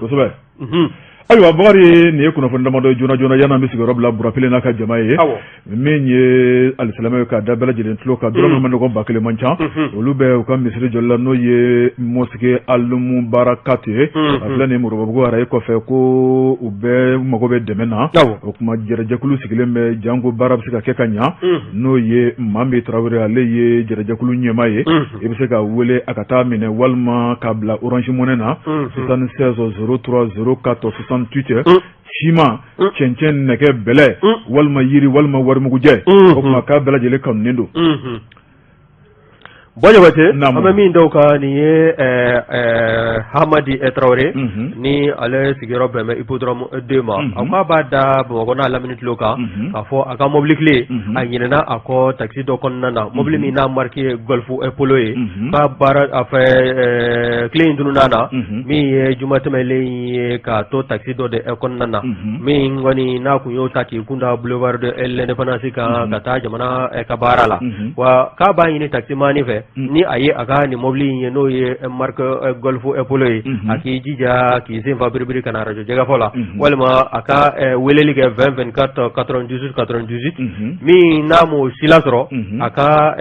Ayiwa Bakari, nin ye kunnafoni damadɔ ye joona joona yan'an bɛ sigiyɔrɔ bila Burapele n'a ka jama ye, min ye alisilamɛw ye k'a da bɛɛ lajɛlen tulo kan, dɔrɔmɛ ma ɲɔgɔn 1000 man ca, olu bɛ u ka misiri jɔli la, n'o ye mosquée Al-Mubarakat ye, a filɛ nin ye Moribabugu araye kɔfɛ, ko u bɛɛ mago bɛ dɛmɛ na. O tuma jɛrɛjɛkulu sigilen bɛ janko baara bɛ se ka kɛ ka ɲa, n'o ye Mame Tarawele, ale ye jɛrɛjɛkulu ɲɛmaa ye. I bɛ se ka wele a ka taa minɛ walima k'a bila Orange Money na 76 03 04 68, siman, cɛncɛn, nɛgɛ, bɛlɛ walima yiri walima warimugujɛ. O tuma k'a bɛɛ lajɛlen kanunen don. Bɔ Jabate, an bɛ min da kan nin ye Hamadi Tarawele, ni ale sigiyɔrɔ bɛn bɛ Hippodrome 2 ma. A ko a b'a da Bamakɔ n'a lamini tulo kan k'a fɔ a ka mobili clé a ɲinɛna a kɔ taxi dɔ kɔnɔna na, mobili min n'a marque ye Golf Polo ye, k'a baara a fɛ clé in tununna na min ye juma tɛmɛlen ye k'a to taxi dɔ de kɔnɔna na, min kɔni n'a kun y'o ta k'i kun da boulevard de l'Indépendance kan ka taa jamana ka baara la. Wa k'a b'a ɲini taximan fɛ, ni a ye a ka nin mobili in ye, n'o ye marque Golf Polo ye, a k'i jija k'i sen fa biribiri ka na arajo Jɛkafɔ la, walima a ka weleli kɛ 20 24 98 98. Min n'a m'o si lasɔrɔ, a ka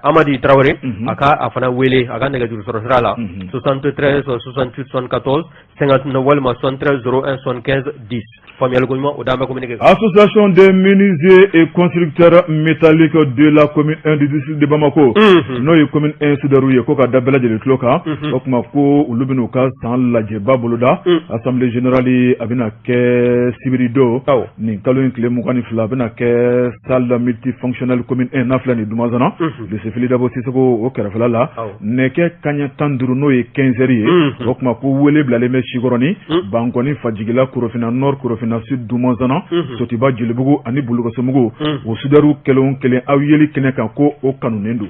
Amadi Tarawele, a ka a fana wele a ka nɛgɛjuru sɔrɔ sira la 73 68 74 59 walima 73 01 75 10. Faamuyali ko ɲuman o d'an bɛ communiqué kan. Association des menuisiers et constructeurs métalliques de la commune 1 du district de Bamako, n'o ye commune 1 soudeur ye, ko ka da bɛɛ lajɛlen tulo kan. O tuma ko olu bɛna u ka san lajɛba boloda, assemblée générale, a bɛna kɛ sibiri don nin kalo in tile 22, a bɛna kɛ salle multifonctionnelle commune 1 n'a filɛ nin Dumanzana, lycée Fily Dabo Sissoko o kɛrɛfɛla la, nɛgɛ kanɲɛ 15, n'o ye 15 heures ye. O tuma ko wele bilalen bɛ Sikɔrɔni, Bankɔni, Fajigila, Korofina Nord, Korofina Sud, Dumanzana, Sotiba, Jelibugu ani Bulukasomugu, o soudeur kelen o kelen, aw yeli kɛnɛ kan ko o kanunen don.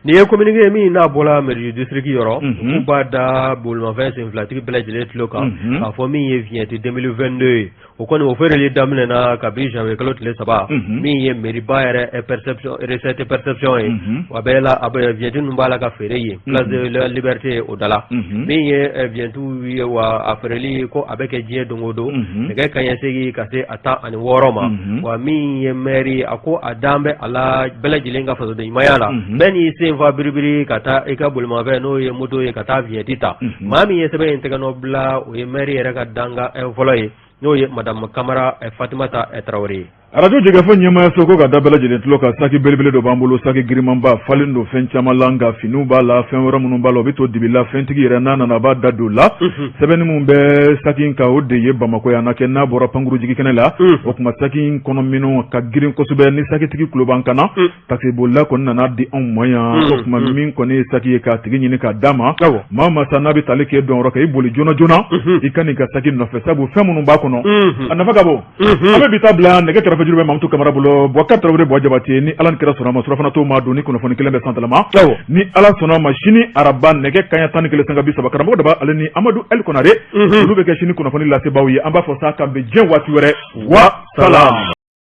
Nin ye communiqué min n'a bɔra mairie district yɔrɔ, k'u b'a da bolimafɛn senfilatigi bɛɛ lajɛlen tulo kan k'a fɔ min ye vignette 2022 ye, o kɔni o feereli daminɛna kabi janvier kalo tile 3. Min ye mairie-ba yɛrɛ perception, recette perception ye, a bɛ la, a bɛ vignette ninnu b'a la ka feere yen place de la Liberté o da la. Min ye vignette ye, wa a feereli ko a bɛ kɛ diɲɛ don o don nɛgɛ kanɲɛ 8 ka se a 16 ma. Wa min ye maire, a ko a dan bɛ a la bɛɛ lajɛlen ka fasoden ɲumanya la, bɛɛ n'i sen fa biribiri ka taa i ka bolimafɛn, n'o ye moto ye, ka taa vignette ta. Maa min ye sɛbɛn in tɛgɛnɔ bila, o ye maire yɛrɛ ka dankan fɔlɔ ye, n'o ye madame Kamara Fatimata Tarawele ye. Arajo Jɛkafɔ ɲɛmaayaso ko ka da bɛɛ lajɛlen tulo kan, saki belebele dɔ b'an bolo, saki girimanba falen don fɛn caman la, nka finiw b'a la, fɛn wɛrɛ minnu b'a la, o bɛ to dibi la. Fɛntigi yɛrɛ n'a nana, a b'a da don la. Sɛbɛnni min bɛ saki in kan, o de ye Bamakɔ yan na kɛ n'a bɔra pankurujigi kɛnɛ la. O tuma saki in kɔnɔ minɛnw ka girin kosɛbɛ. Ni sakitigi tulo b'an kan na, taxi-bolila kɔni nana di anw ma yan. O tuma min kɔni ye saki ye k'a tigi ɲini k'a d'a ma, maa ma sa n'a bɛ tali kɛ dɔn kɛ, i boli joona joona i ka n'i ka saki nɔfɛ, sabu fɛn minnu b'a kɔnɔ, a nafa ka bon. An bɛ bi ta bila nɛgɛ kɛrɛfɛ juru bɛ Mamutu Kamara bolo, Bubakari Tarawele, Buwa Jabate. Ni Ala ni kira sɔnna ma, surafana to maa don ni kunnafoni kelen bɛ Santalama. Ni Ala sɔnna ma, sini araba nɛgɛ kanɲɛ 11 sanga 30, karamɔgɔ Daba ale ni Amadu El Konare, olu bɛ kɛ sini kunnafoni lasebaaw ye. An b'a fɔ sa k'an bɛn diɲɛ waati wɛrɛ. Wa salam.